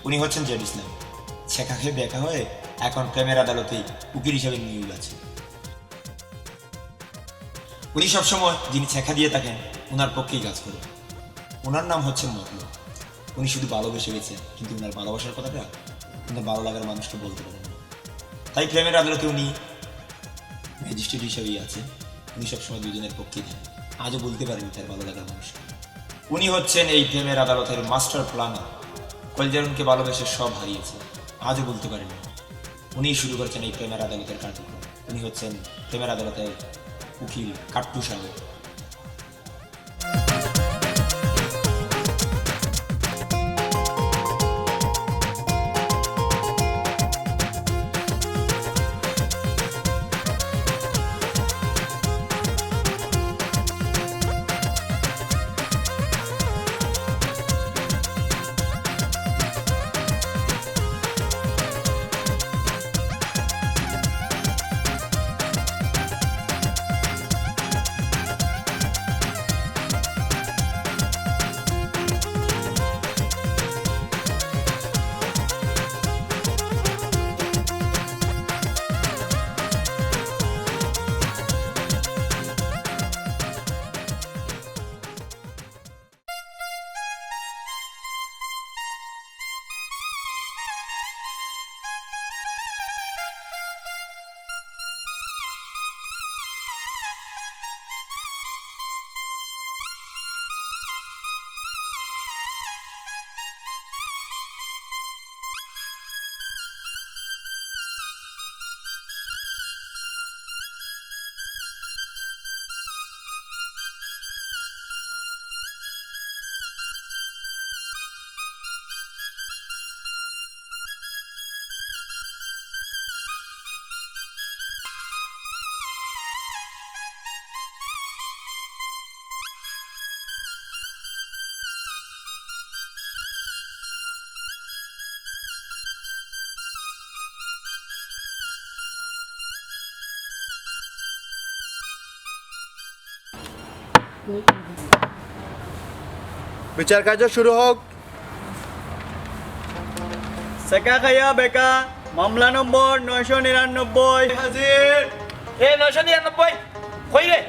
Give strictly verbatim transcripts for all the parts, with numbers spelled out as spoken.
উনি হচ্ছেন জেড ইসলাম। ছেঁকা খেয়ে বেকা হয়ে এখন প্রেমের আদালতে উকিল হিসাবে নিয়োগ আছে। উনি সবসময় যিনি ছেঁকা দিয়ে থাকেন, ওনার পক্ষেই কাজ করেন। ওনার নাম হচ্ছে মতলব। উনি শুধু ভালোবেসে গেছেন, কিন্তু ওনার ভালোবাসার কথাটা ওনার ভালো লাগার মানুষকে বলতে পারেন না। তাই প্রেমের আদালতে উনি ম্যাজিস্ট্রেট হিসাবেই আছেন। উনি সবসময় দুজনের পক্ষেই থাকেন। আজও বলতে পারেনি তার ভালো লাগার মানুষকে। উনি হচ্ছেন এই প্রেমের আদালতের মাস্টার প্ল্যানার। কলজারুনকে ভালোবেসে সব হারিয়েছে, আজও বলতে পারেনি। উনি শুরু করেছেন এই প্রেমের আদালতের কার্যক্রম। উনি হচ্ছেন প্রেমের আদালতের উকিল কাট্টু সাহেব। বিচার কার্য শুরু হোক। ছেঁকা খাইয়া বেকা, মামলা নম্বর নয়শো নিরানব্বই। হাজির। এ নয়শো নিরানব্বই, কই রে?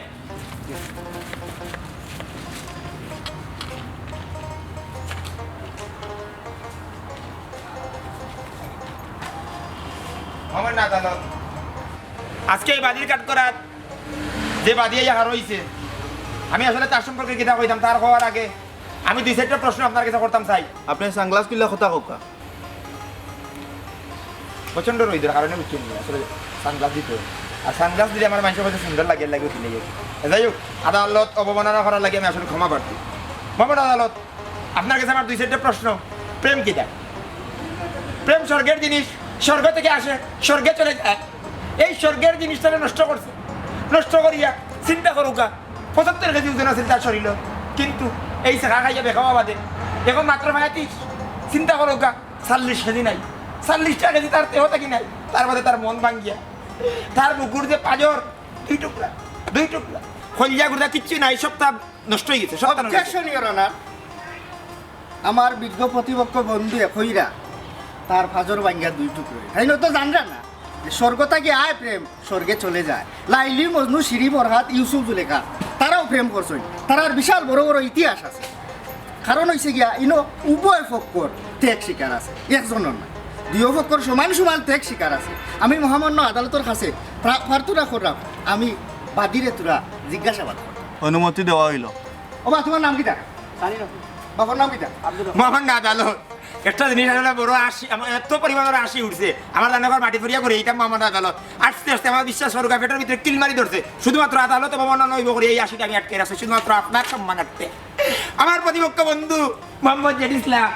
আমার না জানো। আজকে এই বাদির কাঠগড়াত যে বাদি আইয়া হারইছে, আমি আসলে তার সম্পর্কে কিতা কইতাম, তার কওয়ার আগে আমি দুই চাইরটা প্রশ্ন আপনার কাছে করতাম চাই। আপনে সানগ্লাস খুলিয়া কথা কউক্কা। প্রচণ্ড রইদর কারণে বুঝছইন নি, আসলে সানগ্লাস দিতে অয়। আর সানগ্লাস দিলে আমার মানষে কইতে সুন্দর লাগে, লাগে উঠি লাগে। এ যাই হোক, আদালত অবমাননা করার লাগি আমি আসলে ক্ষমা প্রার্থী। মোহাম্মদ আদালত, আপনার কাছে আমার দুই চাইরটা প্রশ্ন। প্রেম কিতা? প্রেম স্বর্গের জিনিস, স্বর্গ থেকে আসে, স্বর্গে চলে যায়। এই স্বর্গের জিনিসটারে নষ্ট করছে, নষ্ট করিয়া চিন্তা করউক্কা, পঁচাত্তর কেজি ওজন আছিল তার শরীরো, কিন্তু এই ছেঁকা খাইয়া বেকা অওয়া বাদে এখন মাত্র পঁয়ত্রিশ। চিন্তা করউক্কা, চল্লিশ কেজি নাই, চল্লিশটা কেজি তার দেহ থাকি নাই। তার বাদে তার মন ভাঙ্গিয়া, তার বুকুর যে পাজর, দুই টুকরা, দুই টুকরা, কলিজা গুর্দা কিচ্ছু নাই, সবতা নষ্ট অই গেছে, সবতা নষ্ট। Objection, Your Honour। আমার বিজ্ঞ প্রতিপক্ষ বন্ধুয়ে কইরা তার পাজর ভাঙ্গিয়া দুই টুকরা অইছে। তাইন তো জানরা না যে স্বর্গ থাকি আয় প্রেম, স্বর্গে চলে যায়। লাইলি মজনু, শিরি ফরহাদ, ইউসুফ জুলেখা, তারাও প্রেম করছইন। তারার বিশাল বড় বড় ইতিহাস আছে। কারণ অইছে গিয়া, ইনো উভয় পক্ষর ত্যাগ স্বীকার আছে, একজনর না, দুইও পক্ষর সমান সমান ত্যাগ স্বীকার আছে। আমি মহামান্য আদালতর কাছে প্রা-, প্রার্থনা কররাম, আমি বাদিরে থুড়া জিজ্ঞাসাবাদ করতাম। অনুমতি দেওয়া অইলো। ও বা, তুমার নাম কিতা? সানি রহমান। বাপর নাম কিতা? আব্দুর রহমান। মহামান্য আদালত, একটা জিনিস আসলে বড় হাসি, আমার এত পরিমাণর হাসি উঠছে, আমার জানে ঘর মাটি ফরিয়া করে এইটা মহামান্য আদালত। আস্তে আস্তে আমার বিশ্বাস করউক্কা, পেটর ভিতরে কিল মারি ধরছে। শুধুমাত্র আদালত অবমাননা অইবো করি এই হাসিটা আমি আটকে রাখছি, শুধুমাত্র আপনার সম্মানার্থে। আমার প্রতিপক্ষ বন্ধু মোহাম্মদ জেড ইসলাম,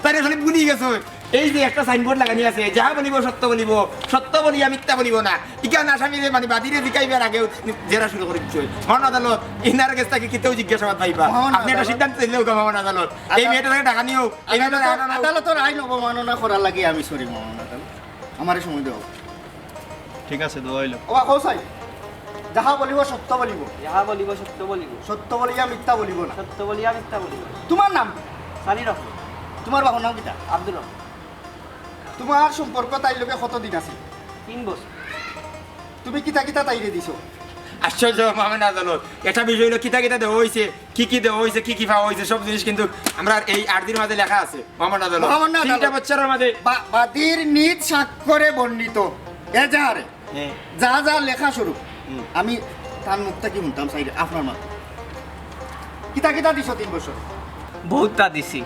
তাইন আসলে ভুলি গেছইন। এই যে একটা সাইনবোর্ড লাগানি আছে, "যাহা বলিব সত্য বলিব, সত্য বলিয়া মিথ্যা বলিব না।" ইখান আসামিরে, মানে, বাদিরে জিকাইবার আগেউ জেরা শুরু করি দিছইন। মহামান্য আদালত, ইনার গেছ থাকি কিতাউ জিজ্ঞাসাবাদ পাইবা। মহামান্য আপনে একটা আদালত। সিদ্ধান্ত দিলে অউক, মহামান্য আদালত। এই আদালত, মেয়েটারে ঢাকা নিউক, এই মেয়েটারে আদালতর, আনা নাউক। আদালতর আইন অবমাননা করার লাগি আমি সরি, মহামান্য আদালত। আমারে সময় দেও। ঠিক আছে, দেওয়া অইলো। ও বা, কও চাই। যাহা বলিব সত্য বলিব। যাহা বলিব সত্য বলিব। সত্য বলিয়া মিথ্যা বলিব না। সত্য বলিয়া মিথ্যা বলিব না। তুমার নাম? সানি রহমান। তুমার বাপর নাম কিতা? আব্দুর রহমান। তোমার সম্পর্ক তাইর লগে কতদিন আছে? তিন বছর। তুমি কিতা কিতা তাইরে দিছো? আশ্চর্য, মামুন আদালত। একটা বিষয় অইলো, কিতা কিতা দেওয়া অইছে, কি কি দেওয়া অইছে, কি কি পাওয়া অইছে, সব জিনিস কিন্তু আমরার এই আরজির মাঝে লেখা আছে, মামুন আদালত। মামুন আদালত। তিনটা বছরর মাঝে বা-, বাদীর নিজ স্বাক্ষরে বর্ণিত এজাহারে হ্যাঁ। যা যা লেখা স্বরূপ, হুম। আমি তার মুখ থাকি হুনতাম চাইরে, আপনার মাত। কিতা কিতা দিছো তিন বছর? বহুততা দিছি।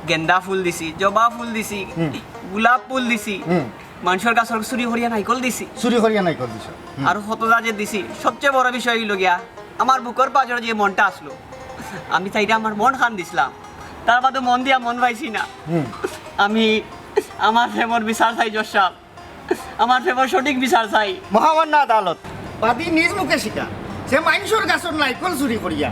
গেন্দা ফুল দিছি, জবা ফুল দিছি, হুম। গোলাপ ফুল দিছি, হুম। মানষর গাছর চুরি করিয়া নাইকল দিছি। চুরি করিয়া নাইকল দিছো। হুম। আর কত যা যে দিছি। সবচেয়ে বড় বিষয় অইলো গিয়া, আমার বুকর পাজরো যে মনটা আছলো, আমি তাইরে আমার মন খান দিছলাম, তার বাদে মন দিয়া মন পাইছি না। হুম। আমি আমার প্রেমর বিচার চাই, জজ সাব। আমার প্রেমর সঠিক বিচার চাই। মহামান্য আদালত, বাদী নিজ মুখে স্বীকার, সে মানষর গাছর নাইকল চুরি করিয়া,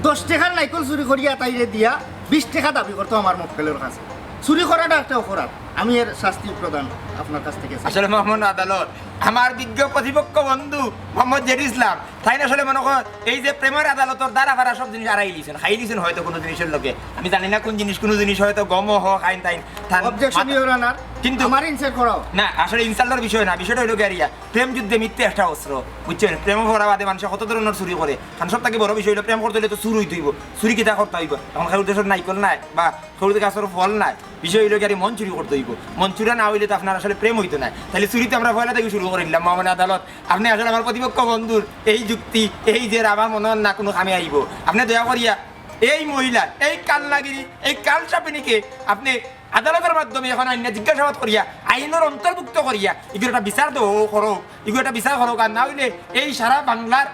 দশ টেকার নাইকল চুরি করিয়া তাইরে দিয়া বিশ টেকা দাবি করতো আমার মক্কেলর কাছে। চুরি করাটা একটা অপরাধ, আমি এর শাস্তি প্রদান আপনার কাছ থেকে চাই। আসলে মহামান্য আদালত, আমার বিজ্ঞ প্রতিপক্ষ বন্ধু মোহাম্মদ জেড ইসলাম, তাইন আসলে মনে কর এই যে প্রেমর আদালতর ধারা ফারা সব জিনিস আড়াই লিছেন, খাই লিছেন হয়তো কোনো জিনিসর লগে। আমি জানি না কোন জিনিস, কোনো জিনিস হয়তো গম হোক, আইন তাইন, তান Objection, মাথা- Your Honor। কিন্তু আমার insult করাও। না, আসলে ইনসাল্টর বিষয় না, বিষয়টা অইলো গিয়া প্রেম যুদ্ধে মিথ্যে একটা অস্ত্র, বুঝছেন? প্রেমো পড়া বাদে মানষে কত ধরনর চুরি করে। কারণ সব থাকি বড় বিষয় অইলো প্রেম করতে অইলে তো চুর অইতে অইবো। চুরি কিতা করতে অইবো? এখন কেউর দেশর নাইকল নাই বা কেউর গাছর ফল নাই, বিষয় অইলো গিয়া মন চুরি করতে অইবো। মন চুরা না অইলে তো আপনার আসলে প্রেম অইতো নায়। তাইলে চুরি তো আমরা পয়লা থাকি শুরু করি দিলাম। মহামান্য আদালত, আপনে আসলে আমার প্রতিপক্ষ বন্ধুর এই যুক্তি, এই যে রাবা মনে অর না কোনো কামে আইবো। আপনে দয়া করিয়া এই মহিলা, এই কালনাগিনী, এই কালসাপিনীকে আপনে আদালতর মাধ্যমে এখন আইনা জিজ্ঞাসাবাদ করিয়া, আইনর অন্তর্ভুক্ত করিয়া, ইগুর একটা বিচার দেও, করো, ইগুর একটা বিচার করো। আর না অইলে এই সারা বাংলার,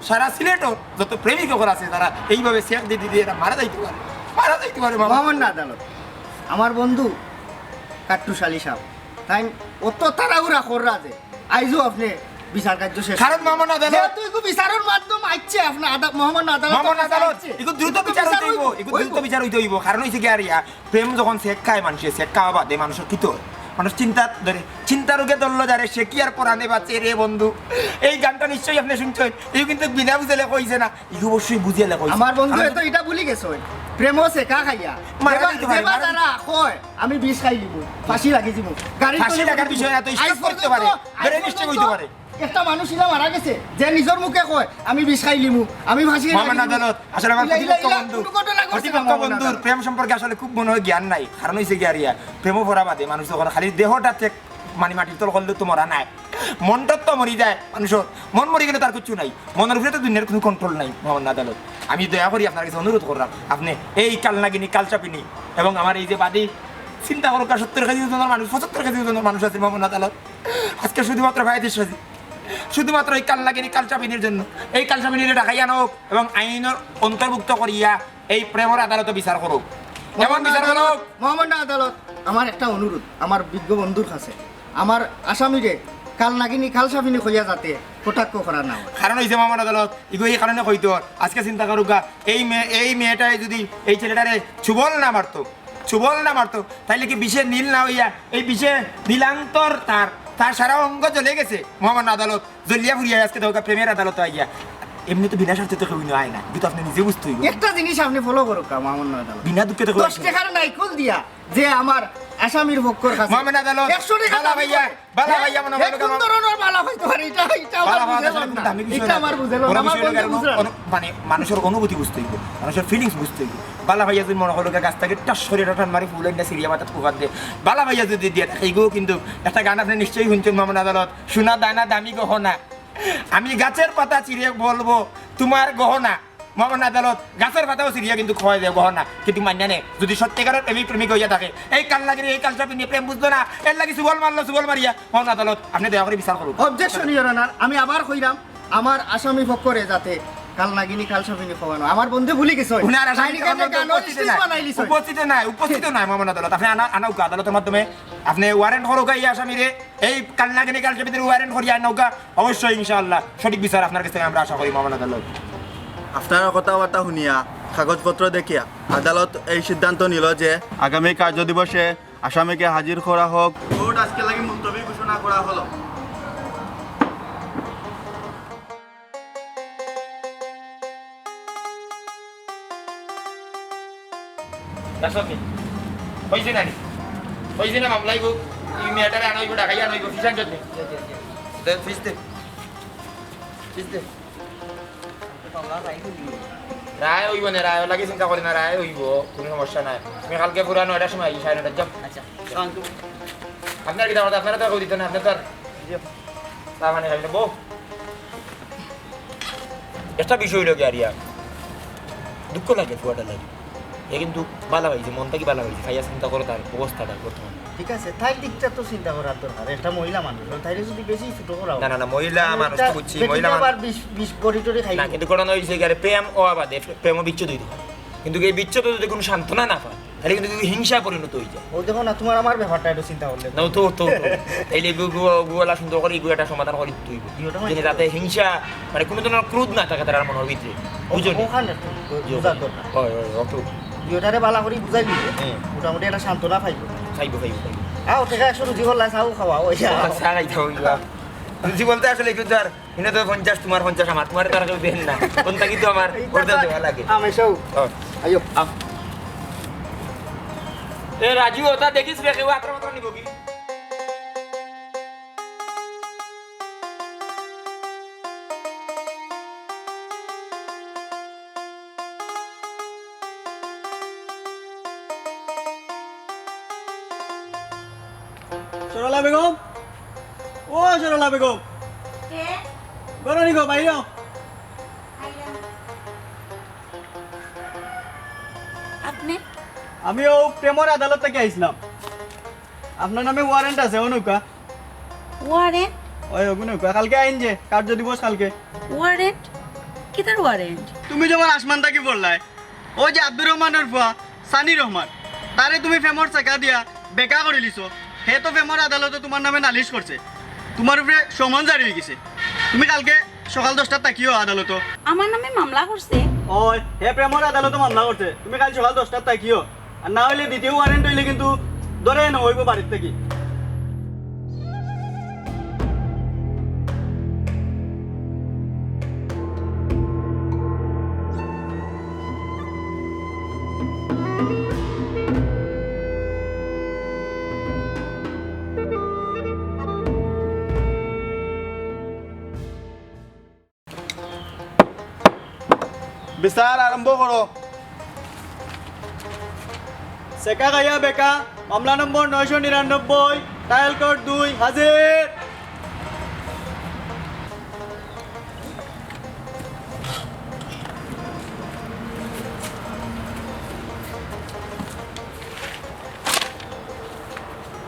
সারা সিলেটর যত প্রেমিক অকল আছে, তারা এইভাবে ছেক দি দি দি এরা মারা যাইতে পারে, মারা যাইতে পারে, মামা। মহামান্য আদালত, আমার বন্ধু কাট্টুশ আলী সাব, তাইন অত তাড়াহুড়া কররা যে আইজও আপনে বিচার কার্য শেষ কারণ করইন। মহামান্য আদালত যেহেতু ইগু বিচারর মাধ্যম আইছে, আপনে আদা-, মহামান্য আদালত মহামান্য আদালত আইছে। ইগু দ্রুত ইগু বিচার বিচার অইতে অইবো, অইবো, ইগু দ্রুত অইবো। বিচার অইতে অইবো। কারণ অইছে কি আর ইয়া, প্রেম যখন ছেক খায় মানষে, ছেক খাওয়া বাদে মানষর কিতা অয়? মানুষ চিন্তাত ধরে, চিন্তা রোগে ধরলো যারে, সে কি আর পরানে বাঁচে রে বন্ধু? এই গানটা নিশ্চয়ই আপনে শুনছেন। ইগু কিন্তু বিনা বুঝে লেখা অইছে না, ইগু অবশ্যই বুঝিয়া লেখা অইছে। আমার বন্ধু আমার এত ইটা ভুলি গেছে, প্রেমো ছেকা খাইয়া। মারা যেবা, যাইতে পারে, যেবা মারা যারা কয়, "আমি বিষ খাই লিমু, ফাঁসি লাগি দিমু।" গাড়ির ফাঁসি তলে লাগার পড়ে বিষয় না, তো দিমু। আইজ stroke করতে পর্যন্ত, পারে, আইজ brain stroke পর্যন্ত অইতে পারে। একটা মানুষ ইলা মারা গেছে, যে নিজর মুখে কয়, "আমি বিষ খাই লিমু, আমি ফাঁসি লাগি মহামান্য দিমু।" আদালত, আসলে আমার ইলা, ইলা, প্রতিপক্ষ ইলা বন্ধু, কোনো ঘটনা ঘটছে না, প্রতিপক্ষ মহামান্য বন্ধুর আদালত। প্রেম সম্পর্কে আসলে খুব মনে হয় জ্ঞান নাই। কারণ অইছে গিয়া রিয়া, প্রেমো পড়া বাদে মানুষ যখন খালি দেহটা ছেক, মানে মাটির তল করলে তো মরা নায়, মনটা তো মরি যায় মানুষর। মন মরি গেলে তার কিচ্ছু নাই, মনর উপরে তো দুনিয়ার কোনো control নাই। মহামান্য আদালত, আমি দয়া করি আপনার কাছে অনুরোধ করলাম, আপনে এই কালনাগিনী, কালসাপিনী এবং আমার এই যে বাদী, চিন্তা করুক্কা, সত্তর কেজি ওজনর মানুষ, পঁচাত্তর কেজি ওজনর মানুষ আছে মহামান্য আদালত। আজকে শুধুমাত্র ভাইদের সাথে, শুধুমাত্র এই কালনাগিনী, কালসাপিনীর জন্য, এই কালসাপিনীরে ডাকাইয়া আনউক এবং আইনর অন্তর্ভুক্ত করিয়া এই প্রেমর আদালতো বিচার করুক। এমন বিচার করুক। মহামান্য আদালত, আমার একটা অনুরোধ, আমার বিজ্ঞ বন্ধুর কাছে, আমার আসামিরে কালনাগিনী, কালসাপিনী কইয়া যাতে কটাক্ষ করা না হয়। কারণ অইছে মহামান্য আদালত, ইগু এই কারণে কইতো, আজকে চিন্তা করুক্কা, এই মেয়ে, এই মেয়েটায় যদি এই ছেলেটারে ছুবল না মারতো, ছুবল না মারতো, তাইলে কি বিষে নীল না অইয়া, এই বিষে নীলান্তর তার, তার সারা অঙ্গ জ্বলে গেছে। মহামান্য আদালত, জ্বলিয়া পুড়িয়া আজকে দেখউক্কা প্রেমর আদালতো আইয়া। এমনে তো বিনা স্বার্থে তো কেউ আয় না, ইগু তো আপনে নিজে বুঝতে অইবো। একটা জিনিস আপনে follow করুক্কা, মহামান্য আদালত। বিনা দুঃখে তো কেউ দশ টেকার নাইকল দিয়া যে আমার আসামির পক্ষর কাছে মহামান্য আদালত, একশো টেকা বালা দাবি ভাইয়া, করে। বালা ভাইয়া মনে এ করলো কোন আমার ধরনর বালা অইতে পারে? ইটা, ইটা আমার বালা ভাইয়া বুঝে আসলে না। খুব দামি বিষয় ইটা না। আমার বুঝে না। বড় আমার বিষয় হলো বন্ধু কারণ বুঝে না। অনু-, মানে মানুষর অনুভূতি বুঝতে অইবো, মানুষর feelings বুঝতে অইবো। বালা ভাইয়া যদি মনে করলো গাছ থাকি টাস করি একটা টান মারি ফুল আইনা সিরিয়া মাথাত কুফাত দে, বালা ভাইয়া যদি দিয়া থাকে, ইগু কিন্তু একটা গান আপনে নিশ্চয়ই হুনছেন মহামান্য আদালত, "সোনা দানা দামি গহনা, আমি গাছের পাতা চিরে বলবো তোমার গহনা।" মহামান্য আদালত, গাছের পাতাও ছিঁড়িয়া কিন্তু কওয়া যায় গহনা, কিন্তু মাইনা নে। যদি সত্যিকারের প্রেমিক প্রেমিকা অইয়া থাকে, এই কালনাগিনী, এই কালসাপিনী প্রেম বুঝলো না, এর লাগি ছুবল মারলো, ছুবল মারিয়া, মহামান্য আদালত, আপনে দয়া করি বিচার করুক। Objection, Your Honor, আমি আবার কইরাম, আমার আসামি পক্ষরে যাতে কালনাগিনী, কালসাপিনী কওয়ানো, আমার বন্ধু ভুলি গেছে। উনার আসামি তাই নিকে এখন গান উপস্থিত stage নাই। বানাই লিছে। উপস্থিত নাই, উপস্থিত নাই, মহামান্য আদালত। আপনে আনা, আনা উকা আদালতের মাধ্যমে, আপনে warrant করুক এই আসামিরে। এই কালনাগিনী কালসাপিনীর warrant করিয়া আনউক্কা, অবশ্যই ইনশাআল্লাহ সঠিক বিচার আপনার কাছ থেকে আমরা আশা করি, মহামান্য আদালত। আপনার কথাবার্তা শুনিয়া কাগজপত্র দেখিয়া আদালত এই সিদ্ধান্ত নিল যে আগামী কার্য দিবসে আসামিকে হাজির করা হোক। কোর্ট আজকে লাগি মুলতবি ঘোষণা করা হলো। দেখছো নি? অইছে না নি? অইছে না মামলা অইবো, ই ম্যাটারে আনা অইবো, ঢাকাইয়া আনা অইবো, ফিস আনছত নি? দে, ফিস দে। ফিস দে। রায় অইবো না, রায় লাগি চিন্তা করি না, রায় অইবো, কুনু সমস্যা নাই। তুমি কালকে পুরা নয়টার সময় আইও, সাড়ে নয়টার যাও। আচ্ছা। আপনার কিতা কথা, আপনারে তো কেউ দিত না, আপনার তো আর চা পানি খাইবে না, বউ। একটা বিষয় অইলো গিয়া রিয়া, দুঃখ লাগে ফুয়াটার লাগি। এ কিন্তু বালা পাইছে, মন থাকি বালা পাইছে, খাইয়া চিন্তা করো তার অবস্থাটা বর্তমানে। ঠিক আছে, তাইর দিকটা তো চিন্তা করার দরকার। একটা মহিলা মানুষ, তাইরে যদি বেশি ছোট করা হয়, না, না, না, মহিলা মানুষ তো বুঝছি, মহিলা মানুষ। আবার বিষ, বিষ বড়ি টড়ি খাইবো। না, কিন্তু ঘটনা অইছে কি, আরে প্রেম অওয়া বাদে, প্রেমও বিচ্ছেদ অইতে পারে। কিন্তু এই বিচ্ছেদ যদি কুনু সান্ত্বনা না পায়, তাইলে কিন্তু হিংসায় পরিণত অই যায়। ও দেখো না, তুমার আমার ব্যাপারটা একটু চিন্তা করলে। না, তো, তো, তো। তাইলে গু-, গু-, গুয়ালা সুন্দর করি গু একটা সমাধান করি তুই। জি, ওটা মানে যাতে হিংসা, মানে কুনু ধরনের ক্রোধ না থাকে তার মনের ভিতরে। ও-, বুঝছো নি? ওখানে একটু বু-, জি, বুঝার ওখানে। দরকার। হয়, হয়, অত। জি, ওটারে বালা করি বুঝাই দিলে, হ্যাঁ। মোটামুটি একটা সান্ত্বনা পাইবো। পাইবো, পাইবো, পাইবো। আও, ঠিক আছে, রুজি করলা, চাও খাওয়া, ওই চা খাইতে অইবো। রুজি বলতে আসলে কিন্তু আর ইনো তো পঞ্চাশ তুমার, পঞ্চাশ আমার, তুমারে তো আর কেউ দেন না। কোনটা কিন্তু আমার এই অর্ধেক কথা দেওয়া লাগে। আমি সব ও। আইও। আম। এ রাজু, ওটা দেখিস রে, কেউ আত্রা মাত্রা নিব কি? সরলা বেগম, ও সরলা বেগম, কে? ঘরো নি গো, বাইরো। আইলাম। আপনে? আমি অউ প্রেমর আদালত থাকি আইছলাম। আপনার নামে ওয়ারেন্ট আছে, অউ নৌকা। ওয়ারেন্ট? ওই, অগু নৌকা। কালকে আইন যে, কার্য দিবস কালকে। ওয়ারেন্ট? কিতার ওয়ারেন্ট? তুমি যেমন আসমান থাকি পড়লায়, ওই যে আব্দুর রহমানর ফুয়া, সানি রহমান, তারে তুমি প্রেমর ছেকা দিয়া বেকা করিলিছো। হে তো প্রেমর আদালতো তুমার নামে নালিশ করছে, তুমার উপরে সমন জারি অই গেছে। তুমি কালকে সকাল দশটাত থাকিও আদালতো। আমার নামে মামলা করছে? ওই, হে প্রেমর আদালতো মামলা করছে, তুমি কাল সকাল দশটাত থাকিও। আর না অইলে দ্বিতীয় ওয়ারেন্ট অইলে কিন্তু ধরে নেওয়া অইবো বাড়ির থাকি। বিচার আরম্ভ করো। ছেকা খাইয়া বেকা, মামলা নম্বর নয়শো নিরানব্বই, ট্রায়াল কোর্ট দুই, হাজির।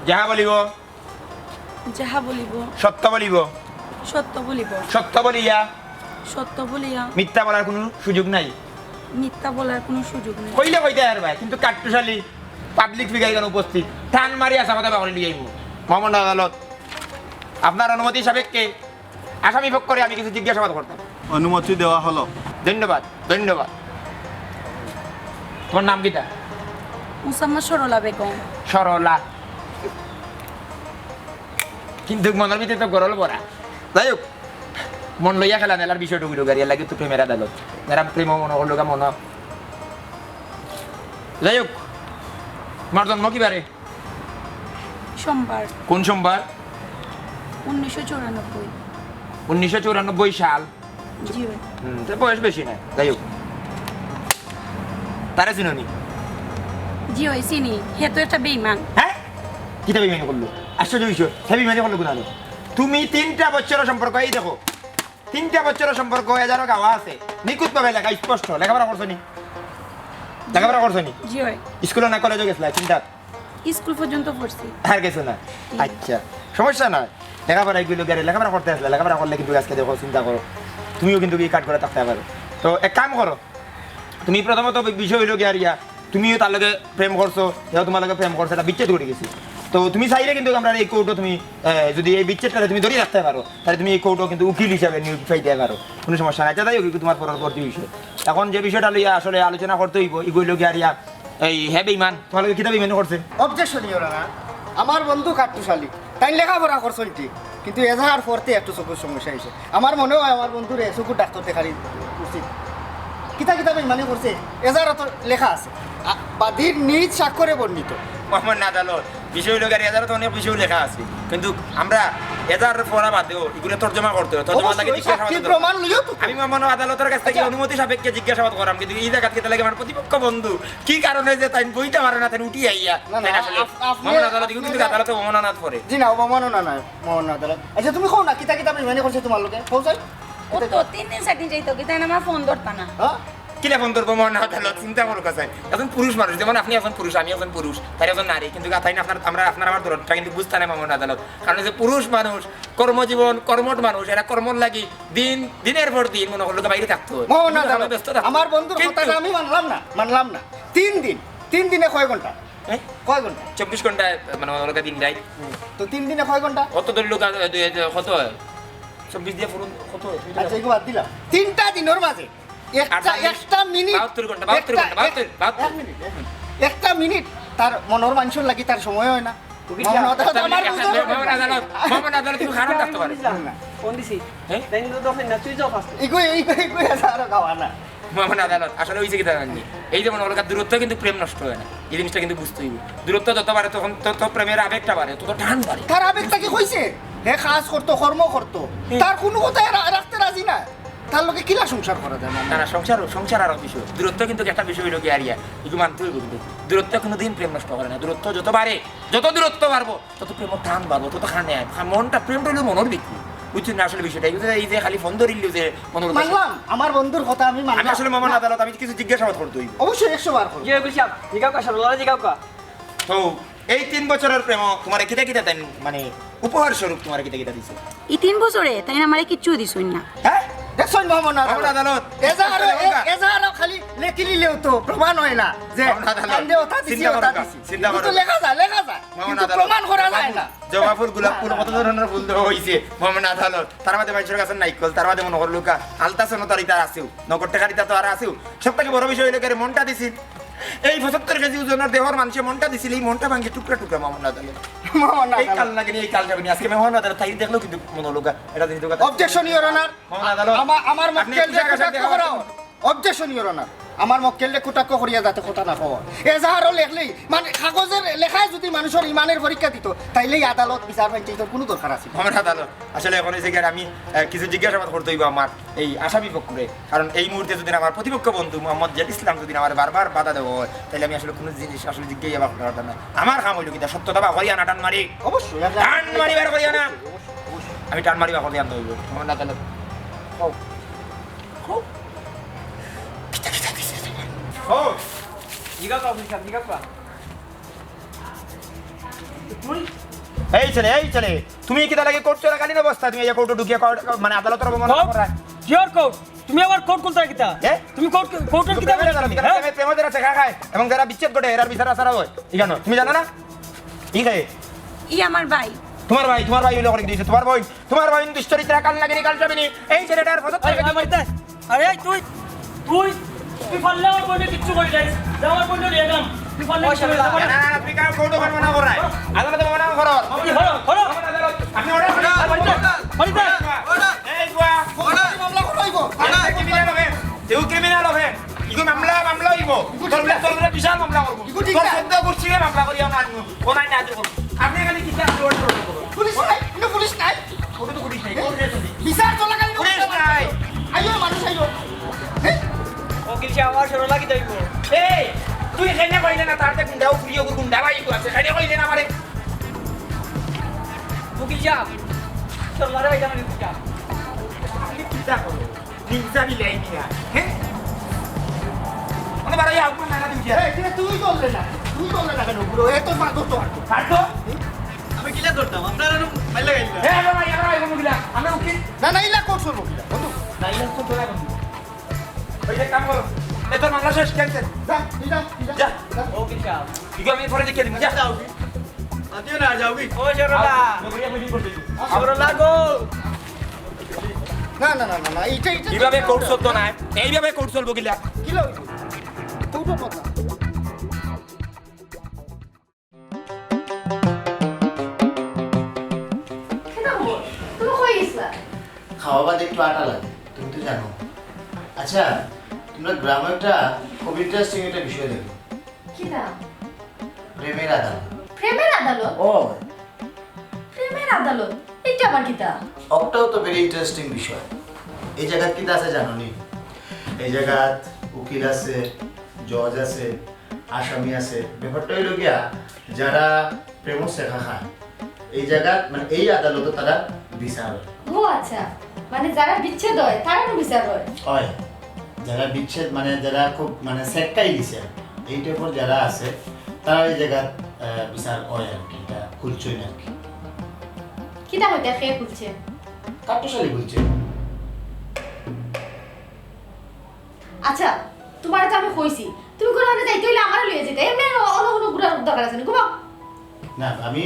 যাহা বলিব। যাহা বলিব। সত্য বলিব। সত্য বলিব। সত্য বলিয়া। সত্য বলিয়া। মিথ্যা বলার কুনু সুযোগ নাই। মিথ্যা বলার কুনু সুযোগ নাই। কইলে কইতে পারবায়, কিন্তু কাট্টুশালী পাবলিক ফিগার এখানো উপস্থিত, টান মারি আসামাটা বাগড়ি লিয়ে আইমু। মহামান্য আদালত, আপনার অনুমতি সাপেক্ষে আসামি পক্ষরে আমি কিছু জিজ্ঞাসাবাদ করতাম। অনুমতি দেওয়া হলো। ধন্যবাদ, ধন্যবাদ। তোমার নাম কিতা? মুসাম্মদ সরলা বেগম। সরলা। কিন্তু মনর ভিতরে তো গরল ভরা। যাই হোক, মন লইয়া খেলা নেলার বিষয়টা উড়ো গাড়ি লাগে তো প্রেমের আদালত। মেরাম প্রেম মনে করলো গা মন। যাই হোক, তোমার জন্ম কি বারে? সোমবার। কোন সোমবার? উনিশশো চুরানব্বই। উনিশশো চুরানব্বই সাল। জি অয়। হুম, তো বয়স বেশি না, যাই হোক। তারে চিনো নি? জি অয়, চিনি। হে তো একটা বেইমান। হ্যাঁ? কিতা বেইমানি করলো? আশ্চর্য বিষয়। হে বেইমানি করলো কোনানো? তুমি তিনটা বছর সম্পর্ক, এই দেখো, তিনটা বছর সম্পর্ক, এজারো গাওয়া আছে, নিখুঁতভাবে লেখা, স্পষ্ট। লেখাপড়া করছো নি? লেখাপড়া করছো নি? জি অয়। স্কুলো না কলেজো গেছলা? তিনটা স্কুল পর্যন্ত পড়ছি। আর কিছু না? জি। আচ্ছা, সমস্যা নাই। লেখাপড়া এগুলো গেলে লেখাপড়া করতে আসলে, লেখাপড়া করলে কিন্তু আজকে দেখো, চিন্তা করো, তুমিও কিন্তু এই কাঠ করে থাকতে পারো। তো এক কাম করো, তুমি প্রথমত বি-, বিষয় হইলো গিয়া রিয়া, তুমিও তার লগে প্রেম করছো, সেও তোমার লগে প্রেম করছে, এটা বিচ্ছেদ করে গেছি। তো তুমি চাইলে কিন্তু আমরা এই কোর্টও তুমি, আহ, যদি এই বিচ্ছেদটা তুমি ধরে রাখতে পারো, তাহলে তুমি এই কোর্টও কিন্তু উকিল হিসাবে নিয়োগ পাইতে পারো, কোনো সমস্যা নাই। আচ্ছা, যাই হোক, এগুলো তোমার পরবর্তী বিষয়। এখন যে বিষয়টা লইয়া আসলে আলোচনা করতে হইব, এগুলো গিয়া রিয়া, এই হে বেইমান, তোমার লগে কিতা বেইমানি করছে? অবজেকশন ইওর অনার, আমার বন্ধু কাট্টুশালী, তাই লেখাপড়া করছইন ঠিক, কিন্তু এজাহার পড়তে একটু চকুর সমস্যা হয়েছে। আমার মনে হয় আমার বন্ধুরে চকুর ডাক্তার দেখানি উচিত। কিতা কিতা বেইমানি করছে, এজাহারো তো লেখা আছে। আ, বাদীর নিজ স্বাক্ষরে বর্ণিত। মোহাম্মদ আদালত, বিষয় অইলো গিয়া, এজাহারো তো অনেক বিষয় লেখা আছে, কিন্তু আমরা এজাহার পড়া বাদেও ইগুলা তর্জমা করতে অয়। তর্জমা লাগে অবশ্যই, জিজ্ঞাসাবাদ সাক্ষী করতে অয়। প্রমাণ লইও তো। আমি মহামান্য আদালতর কাছ থাকি আচ্ছা। অনুমতি সাপেক্ষে জিজ্ঞাসাবাদ করাম, কিন্তু ই জাগাত কিতা লাগে আমার প্রতিপক্ষ বন্ধু কি কারণে যে তাইন বইতা পারে না, তাইন উঠি আইয়া, না, না, তাইন আসলে আপ-, আপনি, মহামান্য আদালত, ইগু কিন্তু আপনি আদালতে অবমাননাত পড়ে। জি না, অবমাননা নায়, মহামান্য আদালত। আচ্ছা, তুমি কও না, কিতা কিতা বেইমানি করছে তুমার লগে? কও চাই। ও তো তিন দিন চাইর দিন যাইতো, কিতা না আমার ফোন ধরতা না। হ্যাঁ? কিলা ফোন ধরবো মহামান্য আদালত? চিন্তা করো কাছে। একজন পুরুষ মানুষ, যেমন আপনি একজন পুরুষ, আমি একজন পুরুষ, তাইন একজন নারী, কিন্তু তাইন আপনার, আমরা, আপনার আমার দরদটা কিন্তু বুঝতা নায় মহামান্য আদালত। কারণ যে পুরুষ মানুষ, কর্মজীবন, কর্মঠ মানুষ, এরা কর্মর লাগি দিন, দিনের পর দিন মনে করলো বাইরে থাকতে হয়। মহামান্য কিন্তু আদালত, ব্যস্ত থাকতে আমার হয়। বন্ধুর কিন্তু কথাটা আমি মানলাম না, মানলাম না। তিন দিন, তিন দিনে কয় ঘন্টা? হ্যাঁ? কয় ঘন্টা? চব্বিশ ঘন্টা, মানে, ওর দিন রাইত। তো তিন দিনে কয় ঘন্টা? কত ধরলো, কত হয়? চব্বিশ দিয়া ফুরুন কত হয়? আচ্ছা, এগু বাদ দিলাম। তিনটা দিনর মাঝে একটা, আটচল্লিশ, একটা মিনিট, বাহাত্তর ঘন্টা, বাহাত্তর একটা, ঘন্টা, বাহাত্তর, এক, বাহাত্তর। এক মিনিট, এক মিনিট। একটা মিনিট তার মনর মানুষর লাগি তার সময় হয় না। তুমি মহামান্য আদালত, আমার বুঝতে হবে। মহামান্য আদালত, মহামান্য আদালত, তুমি খারাপ রাখতে পারো। ফোন দিছি। হ্যাঁ? তাই কিন্তু দোকান না, তুই যাও first। ইগু, ইগু, ইগু, এজাহারো খাওয়া না। মহামান্য আদালত, আসলে অইছে কিতা জাননি? এই যেমন অলকা দূরত্ব কিন্তু প্রেম নষ্ট হয় না, এই জিনিসটা কিন্তু বুঝতে হইব। দূরত্ব যত বাড়ে তখন তত প্রেমের আবেগটা বাড়ে, তত টান বাড়ে। তার আবেগটা কি কইছে? হে কাজ করতো, কর্ম করতো, হুম। তার কোনো কথায় রা-, রাখতে রাজি না। তার লগে কিলা সংসার করা যায় না? না, না, সংসার, সংসার আরো বিষয়। দূরত্ব কিন্তু একটা বিষয় হইলো কি আরিয়া, একটু মানতে হইব কিন্তু। দূরত্ব কোনোদিন প্রেম নষ্ট করে না। দূরত্ব যত বাড়ে, যত দূরত্ব বাড়বো, তত প্রেমর টান বাড়বো, তত খানে আয়। খা-, মনটা, প্রেমটা হইলো মনর ভিতরে। বুঝছেন না আসলে বিষয়টা? এই যে, এই যে খালি ফোন ধরিল যে মনর মানলাম, আমার বন্ধুর কথা আমি মানলাম। আমি আসলে মহামান্য আদালত, আমি কিছু জিজ্ঞাসাবাদ করতে হইব। অবশ্যই, একশো বার করো। জি, অফিসার, জিগাও কা, সরলারে জিগাও কা। তো এই তিন বছরের প্রেম তোমারে কিতা কিতা দেন, মানে, উপহার স্বরূপ তোমারে কিতা কিতা দিছে? এই তিন বছরে তাইন আমারে কিচ্ছু দিছইন না। হ্যাঁ? দেখছইন মহামান্য আদালত? মহামান্য আদালত। এজাহারো, এ-, এজাহারো খালি লেখি নিলেও তো প্রমাণ হয় না যে মহামান্য আদালত। কান্দে ওটা দিছি, চিন্তা করো ওটা না, দিছি। চিন্তা কিন্তু করো না। লেখা যায়, লেখা যায়। মহামান্য কিন্তু আদালত। প্রমাণ করা যায় না। জবা ফুল, গোলাপ ফুল, কত ধরনের ফুল দেওয়া হইছে মহামান্য আদালত। তার মাঝে মানুষের কাছে নাইকল, তার মাঝে মনে করলো কা, আলতা সোনা তার ইতার আছেও, নগদ টাকার ইতা তো আর আছেও। সব থেকে বড় বিষয় হইলো কি, মনটা দিছি। এই পঁচাত্তর কেজি ওজনের দেহর মানুষে মনটা দিছিল, এই মনটা ভাঙে টুকরা টুকরা মহামান্য আদালত। মহামান্য এই আদালত। কাল লাগেনি, এই কাল যাবেনি। আজকে মহামান্য আদালত তাই দেখলো কিন্তু মনে হলো গা, এটা জিনিস তো কথা। Objection, Your Honor। মহামান্য আদালত, আমার, আমার আপনি মক্কেলরে কুশাকাশাত কটাক্ষ দেখা করাও। হচ্ছে। Objection, Your Honor। আমার মক্কেলরে কটাক্ষ করিয়া যাতে কথা না কওয়া। এজাহারও লেখলেই, মানে, কাগজের লেখায় যদি মানুষের ইমানের পরীক্ষা দিত, তাইলেই আদালত বিচার পঞ্চায়েতর কোনো দরকার আছে না। মহামান্য আদালত, আসলে এখন এই জায়গায় আমি, আহ, কিছু জিজ্ঞাসাবাদ করতে হইব আমার এই আসামি পক্ষরে। কারণ এই মুহূর্তে যদি আমার প্রতিপক্ষ বন্ধু মোহাম্মদ জেড ইসলাম যদি আমার বারবার বাধা দেওয়া হয়, তাহলে আমি আসলে কোনো জিনিস আসলে জিজ্ঞাসা করতে পারতাম না। আমার কাম হইল কিতা, সত্যতা বার করিয়া না টান মারি? অবশ্যই, আপনি টান মারি বার করিয়া না? অবশ্যই, অবশ্যই। আমি টান মারি বার করিয়া আনতে হইব। মহামান্য আদালত। হও। হও। কিতা, কিতা দিছে তোমার? হও। জিগাও কা, অফিসার, জিগাও কা। এই ছেলে, এই ছেলে, তুমি কিতা লাগি কোর্ট চলাকালীন অবস্থা তুমি এই যে কোর্টে ঢুকিয়া কোর্ট, মানে আদালতর অবমাননা কোর্ট? করায়? কিয়র কোর্ট? তুমি আবার কোর্ট খুলতায় কিতা? এ? তুমি কোর্ট, কোর্টর তুমি কিতা প্রেমে বলছো যারা, তুমি? হ্যাঁ? প্রেমে, প্রেমে যারা ছেঁকা খায় এবং যারা বিচ্ছেদ ঘটে, এরার বিচার আচারা হয়। ইখানো, তুমি জানো না? ই খায়? ই আমার ভাই। তোমার ভাই, তোমার ভাই হইলে করে দিছে, তোমার ভাই। তোমার বইন দুশ্চরিত্রা, কাল নাগিনী, কাল স্বামিনী, এই ছেলেটার ফসত এই, এই, বাড়িতে। আরে, এই, তুই, তুই, তুই পারলে আমার বইনে কিচ্ছু করি যাইস। যা আমার বইনে নিয়ে যাম। তুই পারলে ওই কিচ্ছু করি শালা। যাইস। না, না, না, তুমি কার কোর্টে পারবো না করায়। আদালতে মামলা করো। কি করো? করো। আপনি অর্ডার করুন। বাড়িতে, বাড়িতে। এই বুয়া। মামলা করো, এই গো। এই ক্রিমিনাল হবে। কেউ ক্রিমিনাল হবে। ইগো মামলা, মামলা হইব। তোর বিশাল মামলা করবো। তোর সদ্য করছি মামলা করিয়া না আনবো। ও নাই, নাই, আনবো। আপনি এখানে কিসে আপনি অর্ডার করবো? পুলিশ নাই, ইনো পুলিশ নাই। ওটা তো পুলিশ নাই, কোর্ট রে তুমি। বিচার চলাকালীন পুলিশ নাই। আইও, মানুষ আইও। হ্যাঁ? ও কিসে আমার সরলা কি দইব? এই, তুই এখানে কইলে না, তার তো গুন্ডাও ফুরিয়ে গুন্ডা ভাই আছে, এখানে কইলে না আমারে। উকিল সাহেব, সরলারে ভাই জানো উকিল সাহেব। আপনি চিন্তা করো। নির্জা বিলাই মিয়া, হ্যাঁ? মানে বাড়াই আগুন লাগা দিন। এই, কিরে, তুই করলে না? তুই করলে না কেন? পুরো এ তো মারতো তো আর। মারতো? আমি কিলা করতাম? আপনারা এরকম মাইলা গাইলা। এ, আমরা ভাই, আমরা ভাই, কোনো কিলা? আমরা উকিল। না, না, ইলা কোর্ট চলবো কিলা? বন্ধু। না, ইলা কোর্ট চলবো কিলা? ওই যে কাম করো। এ, তোর মামলা শেষ, cancel। যা, তুই যা, তুই যা। যা। যা। ও, কিসা? ইগো আমি পরে দেখিয়ে দিবো, যা। যাও। আদিও না, যাও কি? ও, সরলা। বদরিয়া বুঝি করতে দিবো। সরলা গো। না, না, না, না, না, এইটা, এইটা এইভাবে কোর্ট চলতো না। এইভাবে কোর্ট চলবো কিলা? কিলা হইছে? কোর্টর কথা। কিতা খবর? তুমি কই গেছিলা? খাওয়া বাদে একটু আটা লাগে, তুমি তো জানো। আচ্ছা, তোমরা গ্রামে একটা খুব interesting একটা বিষয় দেখো। কিতা? প্রেমের আদালত। প্রেমের আদালত? ও, প্রেমের আদালত, এটা আবার কিতা? ওটাও তো very interesting বিষয়। এই জায়গাত কিতা আছে জানো নি? এই জায়গাত উকিল আছে, জজ আছে, আসামি আছে। ব্যাপারটা হইল গিয়া, যারা প্রেমর ছেকা খায়, এই জায়গাত, মানে, এই আদালতে তারা বিচার হয়। ও আচ্ছা, মানে, যারা বিচ্ছেদ হয়, তারারও বিচার হয়? হয়। যারা বিচ্ছেদ, মানে, যারা খুব, মানে, ছেকাই দিছে, এই টাইপর যারা আছে, তারা এই জায়গাত, আহ, বিচার হয় আর কি, এটা খুলছই না আর কি। কিতা হইতে খে খুলছে? কাট্টুশালী খুলছে। আচ্ছা, তোমার তো আমি কইছি, তুমি কোনো মানে যাইতে হইলে আমারও লইয়া যেতে। এমনি অন্য কোনো ঘুরার দরকার আছে না, ঘুমাও। না, আমি,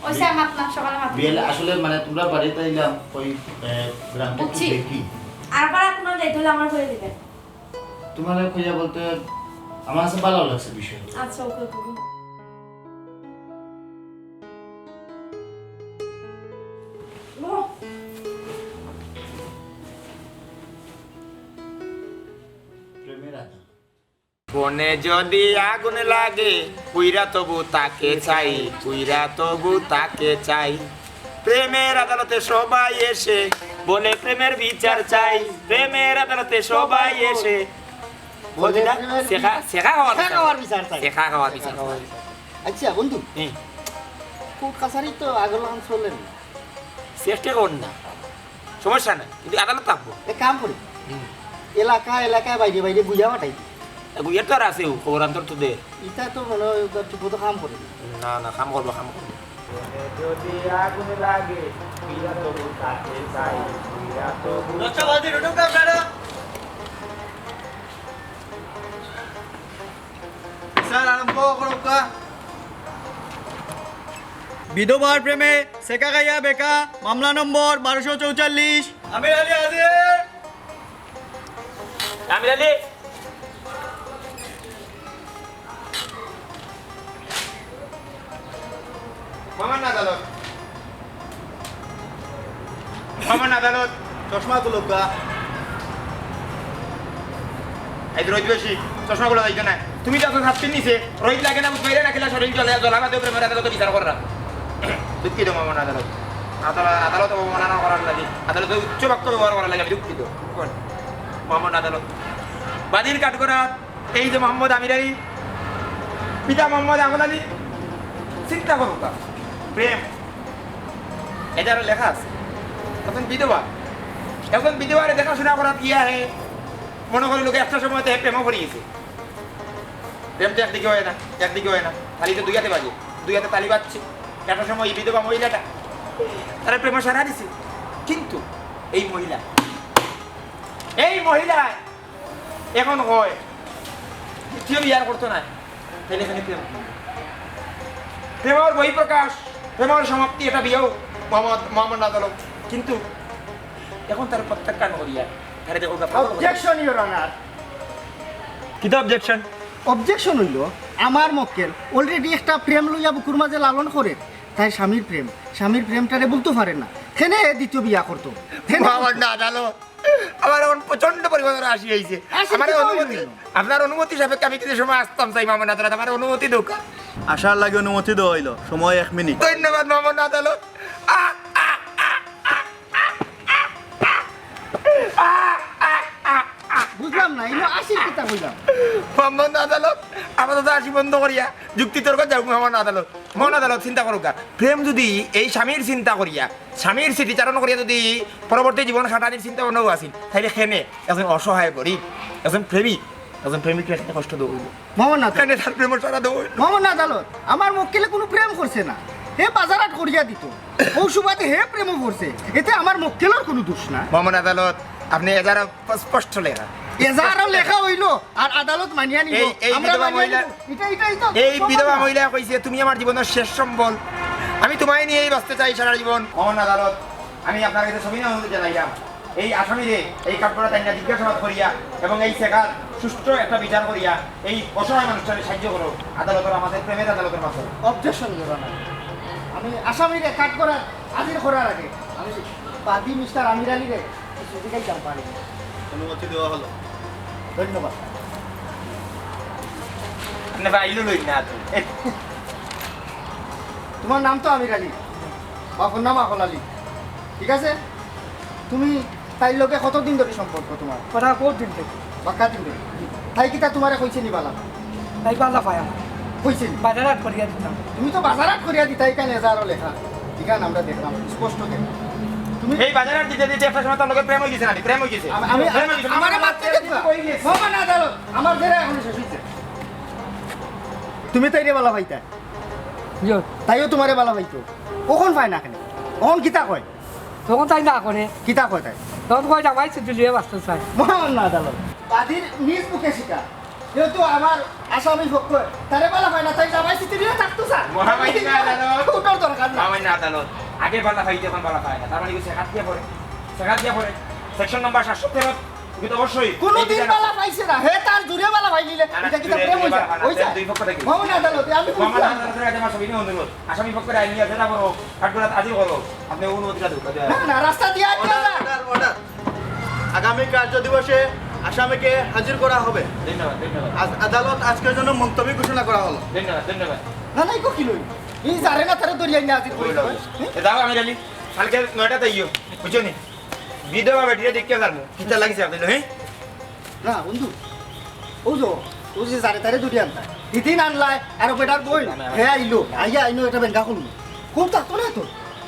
ওই স্যার, মাত না, সকালে মাত। বিয়েলে আসলে, মানে, তোমরা বাড়িতে আইলাম, ওই, আহ, গ্রামটা একটু বুঝছি। দেখি। আরবার আপনার যাইতে হলে আমার হয়ে দিবেন। তোমার কইয়া বলতে আমার কাছে ভালো লাগছে বিষয়টা। আচ্ছা, ওকে, ওকে। ও। প্রেমের আদালত। বনে যদি আগুন লাগে, পুইরা তবু তাকে চাই, পুইরা তবু তাকে চাই। প্রেমের আদালতে সবাই এসে বলে প্রেমের বিচার চাই, প্রেমের আদালতে সবাই এসে বলে বলে না, প্রেমের শেখা, শেখা হওয়ার শেখা বিচার। হওয়ার বিচার চাই। শেখা হওয়ার বিচার। শেখা হওয়ার বিচার। আচ্ছা বন্ধু, হুম। কোর্ট কাছারি তো আগর লাখান চলে না। চেষ্টা কর না, সমস্যা নাই, কিন্তু আদালত থাকবো। এক কাম করি, হুম। এলাকা এলাকায় বাইরে বাইরে বুঝা পাঠাই দি। এ, বুঝা তো আর আছে, ও খবর আন্তর তো দে। ইটা তো মনে হয় ওটা ঠিক মতো কাম করে না। না, না, কাম করবো, কাম করবো। যদি আগুন লাগে, পুইরা তবু তাকে চাই, পুইরা তবু দশটা বাজে, ঢুকুক আপনারা। স্যার, আরম্ভ করুক্কা। বিধবার প্রেমে ছেকা খাইয়া বেকা, মামলা নম্বর বারোশো চৌচল্লিশ। আমির আলী হাজির। আমির আলী। মামুন আদালত। মামুন আদালত। চশমা তুলুক্কা। এই রোদ বেশি, চশমা গুলো যাইতো না। তুমি তো এখন হাত পিন নিছে, রোদ লাগে না, বুঝবাইরে না, খেলা শরীর জ্বলে, জ্বলা বাদে প্রেমের আদালতে বিচার কররা। দুঃখিত মামুন আদালত। আদালত, আদালত অবমাননা করার লাগি, আদালতে উচ্চ বাক্য ব্যবহার করার লাগি আমি দুঃখিত। মামুন আদালত। বাদীর কাঠগড়াত এই যে মোহাম্মদ আমির আলী, পিতা মোহাম্মদ আহমদ আলী, চিন্তা করুক্কা, প্রেম, এজারো লেখা আছে। এখন বিধবা, এখন বিধবারে দেখাশোনা করাত গিয়া হে মনে করি লোকে একটা সময় তো হে প্রেমও পড়ি গেছে। প্রেম তো একদিকে হয় না, একদিকে হয় না, তালি তো দুই হাতে বাজে, দুই হাতে তালি বাজছে। একটা সময় এই বিধবা মহিলাটা তারা প্রেমে সারা দিছে, কিন্তু এই মহিলা, এই মহিলা এখন হয়, দ্বিতীয় বিয়ার করতো না, তাইলে এখানে প্রেম। প্রেমর বহিঃপ্রকাশ, প্রেমর সমাপ্তি, এটা বিয়াও মোহাম্মদ, মোহাম্মদ আদালত। কিন্তু এখন তারে প্রত্যাখ্যান করিয়া, তারে দেখো গা, পাগল করে। Objection, Your Honor। কিতা objection? Objection হইল, আমার মক্কেল already একটা প্রেম লইয়া বুকুর মাঝে লালন করে, তাই স্বামীর প্রেম, স্বামীর প্রেমটারে ভুলতো পারে না, কেনে দ্বিতীয় বিয়া করতো? কেনে? মোহাম্মদ আদালত, আমার এখন প্রচন্ড পরিমাণে হাসি হইছে। হাসি আমার কিতা অনুমতি, হইল? আপনার অনুমতি সাপেক্ষে আমি কিছু সময় আসতাম চাই, মোহাম্মদ আদালত, আমার অনুমতি দেউক্কা। আসার লাগি অনুমতি দেওয়া হইল, সময় এক মিনিট। ধন্যবাদ, মোহাম্মদ আদালত। আ, আ, আ, আ, আ, আ, আ, আ। বুঝলাম না, ইনো হাসির কিতা কইলাম? মোহাম্মদ আদালত, আপাতত হাসি বন্ধ করিয়া যুক্তিতর্ক যাও, মোহাম্মদ আদালত। মোহাম্মদ আদালত, চিন্তা করুক্কা। প্রেম যদি এই স্বামীর চিন্তা করিয়া, স্বামীর স্মৃতিচারণ করিয়া যদি পরবর্তী জীবন কাটানির চিন্তা ভাবনাও আছিল, তাইলে কেনে একজন অসহায় গরিব, একজন প্রেমিক, একজন প্রেমিকরে কেনে কষ্ট দেওয়া হইল? মোহাম্মদ আদালত। কেনে তার প্রেমর সারা দেওয়া হইল? মোহাম্মদ আদালত, আমার মক্কেলে কোনো প্রেম করছে না, হে বাজারহাট করিয়া দিত, ও সুবাদে হে প্রেমও করছে, এতে আমার মক্কেলর কোনো দোষ না। মোহাম্মদ আদালত, আপনি এজারো স্পষ্ট লেখা। এজারো লেখা হইল, আর আদালত মানিয়া নিব। এই, এই আমরা বিধবা মানিয়া মহিলা, নিব। এটা, এটাই তো এই সমস্যা। বিধবা মহিলা কইছে, "তুমি আমার জীবনের শেষ সম্বল, আমি তোমায় নিয়েই বাঁচতে চাই সারা জীবন।" মোহাম্মদ আদালত, আমি আপনার কাছে সবিনয় অনুরোধ জানাইলাম, এই আসামিরে এই কাঠগড়াত আনিয়া জিজ্ঞাসাবাদ করিয়া এবং এই ছেকার সুষ্ঠু একটা বিচার করিয়া এই অসহায় মানুষটারে সাহায্য করো আদালতর, আমাদের প্রেমের আদালতর মাধ্যমে। Objection, Your Honor। আমি আসামিরে কাঠগড়াত হাজির করার আগে আমি বাদী মিস্টার আমির আলীরে কিছু জিজ্ঞাসা পারি। অনুমতি দেওয়া হলো। ধন্যবাদ। আপনি ফাইলও লইন না তো। তোমার নাম তো আমির আলী, বাপর নাম আফল আলী, ঠিক আছে? তুমি তাইর লগে কতদিন ধরি সম্পর্ক তোমার? ওটা বহুত দিন থেকে। বাক্কা দিন ধরি। তাই কিতা তোমারে কইছে নি বালা? তাই বালা পায় আমার। কইছে নি? বাজার হাট করিয়া দিতাম। তুমি তো বাজার হাট করিয়া দিতা, এখানে হাজারো লেখা। এখানে আমরা দেখলাম, স্পষ্ট দেখলাম। তুমি এই বাজার হাট দিতে দিতে একটা সময় তার লগে প্রেম অই গেছে নানি? প্রেম অই গেছে। আমি, আমি, প্রেম অই গেছে। আমারে মারতে দেখবা? অই গেছে। মোহাম্মদ আদালত, আমার জেরা এখন শেষ হইছে। তুমি তাইরে বালা পাইতা? জি। তাইও তোমারে বালা পাইতো। অখন পায় না কেনে? অখন কিতা কয়? তখন তাই না করে। কিতা কয় তাই? তখন কয় জামাই ছিটিলিয়া বাঁচতে চায়। মোহাম্মদ আদালত। বাদীর নিজ মুখে স্বীকার। যেহেতু আমার আসামি পক্ষ, তারে বালা পায় না, তাই জামাই ছিটিলিয়া থাকতো স্যার। মহামান্য আদালত। উঠার দরকার না। মহামান্য আদালত। আগে বালা পাইতে, অখন বালা পায় না। তার মানে কি শেখাত গিয়া পড়ে? শেখাত গিয়া পড়ে। সেকশন নাম্বার সাতশো তেরো। তুমি তো অবশ্যই কোনোদিন এই বালা পাইছে না। হে তার জুরে বালা পাইলিলে, না, না, এটা কিতা জুরে প্রেম জুরে হইছে? বালা পায় না, হইছে? দুই পক্ষ থেকে। মোহাম্মদ আদালত, আমি মামলা বুঝলাম। আদালতের কাছে আমার সবই অনুরোধ। আসামি পক্ষের আইনি আছে, তারপর হোক, কাঠগড়াত হাজির করো। আপনি অনুমতিটা দেন। না, না, রাস্তা দিয়ে আটকে অর্ডার, যা। Order, order. আগামী কার্য দিবসে আসামিকে হাজির করা হবে। ধন্যবাদ, ধন্যবাদ। আজ আদালত আজকের জন্য মুলতবি ঘোষণা করা হলো। ধন্যবাদ, ধন্যবাদ। না, না, ইকো কি লই? এই জারে না তারে দরিয়া নিয়ে হাজির করে দাও। এ দাও, আমির আলী, কালকে নয়টাত আইও, বুঝছো নি? বিধবা বেটিরে দেখিয়া যারমু। কিতা লাগিছে আপনি, হ্যাঁ? না, বন্ধু। ও যে, ও যে জারে তারে দরিয়া আনতা। হিদিন আনলায়, আর বেটার বই। না, না, না। হে আইলো, আইয়া আইনো এটা বেঙ্গা করলো। খুব থাকতো না তো?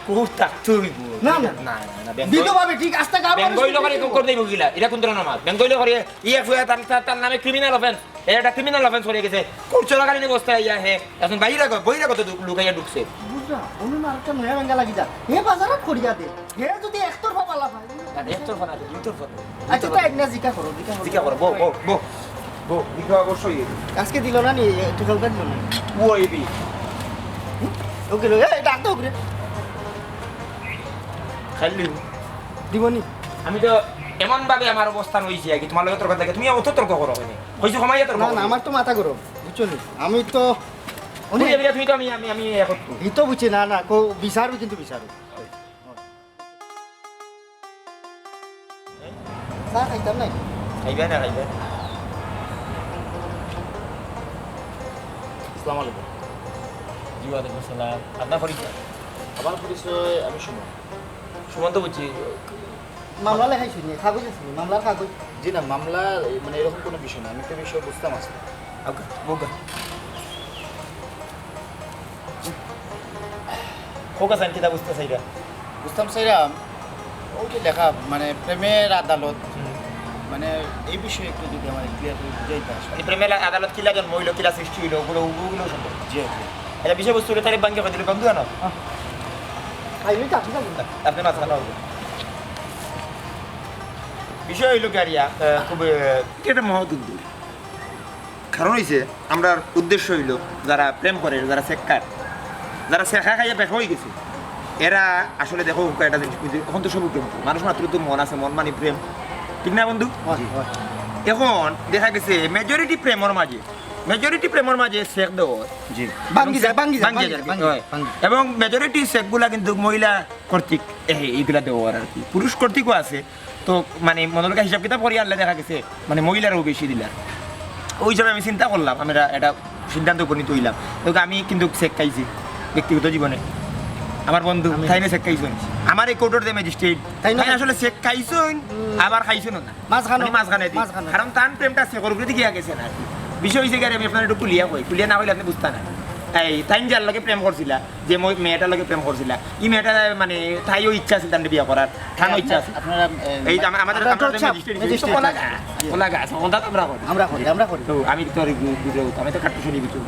খুব থাকতো হইবো। না, না। না, না, না, বেঙ্গল-, বিধবা বেটি, আস্তা গাঁও মানুষ বেঙ্গল করে বিধবা। এরকম করে দেবো কিলা? এরা কোন ধরনের মাত? বেঙ্গল করে, ইয়ে, ফুয়া, তার, তার, তার নামে ক্রিমিনাল অফেন্স। এ একটা ক্রিমিনাল অফেন্স করে গেছে। কোর্ট চলাকালীন অবস্থায় আইয়া হে, এখন বাইরে গো-, বইরে কত দু-, লুকাইয়া ঢুকছে। বুঝলা, উনি না আরেকটা নয়া বেঙ্গা লাগি যা। হে বাজারত করিয়া দে। হে যদি একতরফা বালা পায়। না, একতরফা না, দুইতরফা তো। আচ্ছা, তো এক না জিকা করো, জিকা করো। জিকা করো, বউ, বউ, বউ। বউ, জিকা অবশ্যই। আজকে দিল না নি, একটু কালকে দিল না নি? ও এবি। ওকে, এ, ডাক দাও ওকে। খালি। দিব নি? আমি তো এমন ভাবে আমার অবস্থান হইছে আর কি, তোমার লগে তর্ক থাকে, তুমি অত তর্ক করো কেনে? কইছো কমাইয়া তর্ক না, করো। না, আমার তো মাথা গরম, বুঝছো নি? আমি তো অনেক তুমি এবারে তুমি তো আমি, আমি, আমি একত্র। ই তো বুঝছি, না, না, কো বিচারও কিন্তু বিচারও। চা খাইতাম নাই। খাইবা না, খাইবা। আসসালামু আলাইকুম। জি, ওয়ালাইকুম আসসালাম। আপনার পরিচয়? আমার পরিচয় আমি সুমন। সুমন তো বুঝছি। মামলা লেখাইছি নি? কাগজ আছে নি? মামলার কাগজ? জি না, মামলা, মানে, এরকম কোনো বিষয় না। আমি একটা বিষয় বুঝতাম আসলে। ওকে, ওকে। খোকা সাইন কিতা বুঝতে চাইরা? বুঝতাম চাইরাম, ওই যে লেখা, মানে, প্রেমের আদালত, হুম। মানে, এই বিষয়ে একটু যদি আমার ক্লিয়ার করে বুঝাইতে আসলে। এই প্রেমের আদালত কিলা জন্ম হইলো, কিলা সৃষ্টি হইলো, ওগুলো, ওগুলো সম্পর্কে। জি, জি। এটা বিষয়বস্তু হইলো তাহলে ভাঙ্গি কই দিলে বন্ধু আনো। হ্যাঁ। খাইলে তো আপনি যাবেন না। আপনি মাঝখানে হবে। বিষয় হইলো কি আর ইয়া, আহ, খুব, আহ, এটা মহৎ উদ্যোগ। কারণ হইছে, আমরার উদ্দেশ্য হইলো যারা প্রেম করে, যারা সেক্কার, যারা সেখা খাইয়া বেকা হয়ে গেছে, এরা আসলে দেখো হুকা একটা জিনিস বুঝে, এখন তো সব উঠে মুখে। মানুষ মাত্র তো মন আছে, মন মানে প্রেম, ঠিক না বন্ধু? হয়, হয়। এখন দেখা গেছে মেজরিটি প্রেমর মাঝে, মেজরিটি প্রেমর মাঝে সেক দেওয়া হয়। জি। ভাঙ্গি যায়, ভাঙ্গি যায়, ভাঙ্গি ভাঙ্গি যায়, যায়, ভাঙ্গি হয়। যায়, ভাঙ্গি যায়। এবং মেজরিটি সেকগুলা কিন্তু মহিলা কর্তৃক, এ, এইগুলা দেওয়া হয় আর কি। পুরুষ কর্তৃকও আছে, তো মানে মনোলোকা হিসাব কিতাব করি আনলে দেখা গেছে মানে মহিলারাও বেশি দিলার। ওই হিসাবে আমি চিন্তা করলাম, আমরা একটা সিদ্ধান্ত উপনীত হইলাম। তো আমি কিন্তু সেক খাইছি ব্যক্তিগত জীবনে, আমার বন্ধু আমি তাইনে সেক খাইছইন, আমার এই কোর্টের যে ম্যাজিস্ট্রেট তাই না? তাই আসলে সেক খাইছইন, হুম। আবার খাইছইন না। মাঝখানে। মানে মাঝখানে দি। মাঝখানে। কারণ তান প্রেমটা সেকর উপরে দিয়া গেছে না আর কি। বিষয় হইছে কি, আর আমি আপনার একটু খুলিয়া কই, খুলিয়া না কইলে আপনি বুঝতা না। এই তাইন যার লগে প্রেম করছিলা, যে মই-, মেয়েটার লগে প্রেম করছিলা, ই মেয়েটা মানে তাইও ইচ্ছা আছিল তানরে বিয়া করার, তানও ইচ্ছা আছিল। আপনারা, এ, এই যে আমা-, আমাদের, আমরা তো আমাদের হচ্ছে ম্যাজিস্ট্রেট ম্যাজিস্ট্রেট। খোলা গা-, জি। খোলা গা-, সমাধান আমরা করি। আমরা করি, আমরা করি। তো আমি তো আর গু-, গুজরাট, আমি তো কাটতে শুনি কিছু।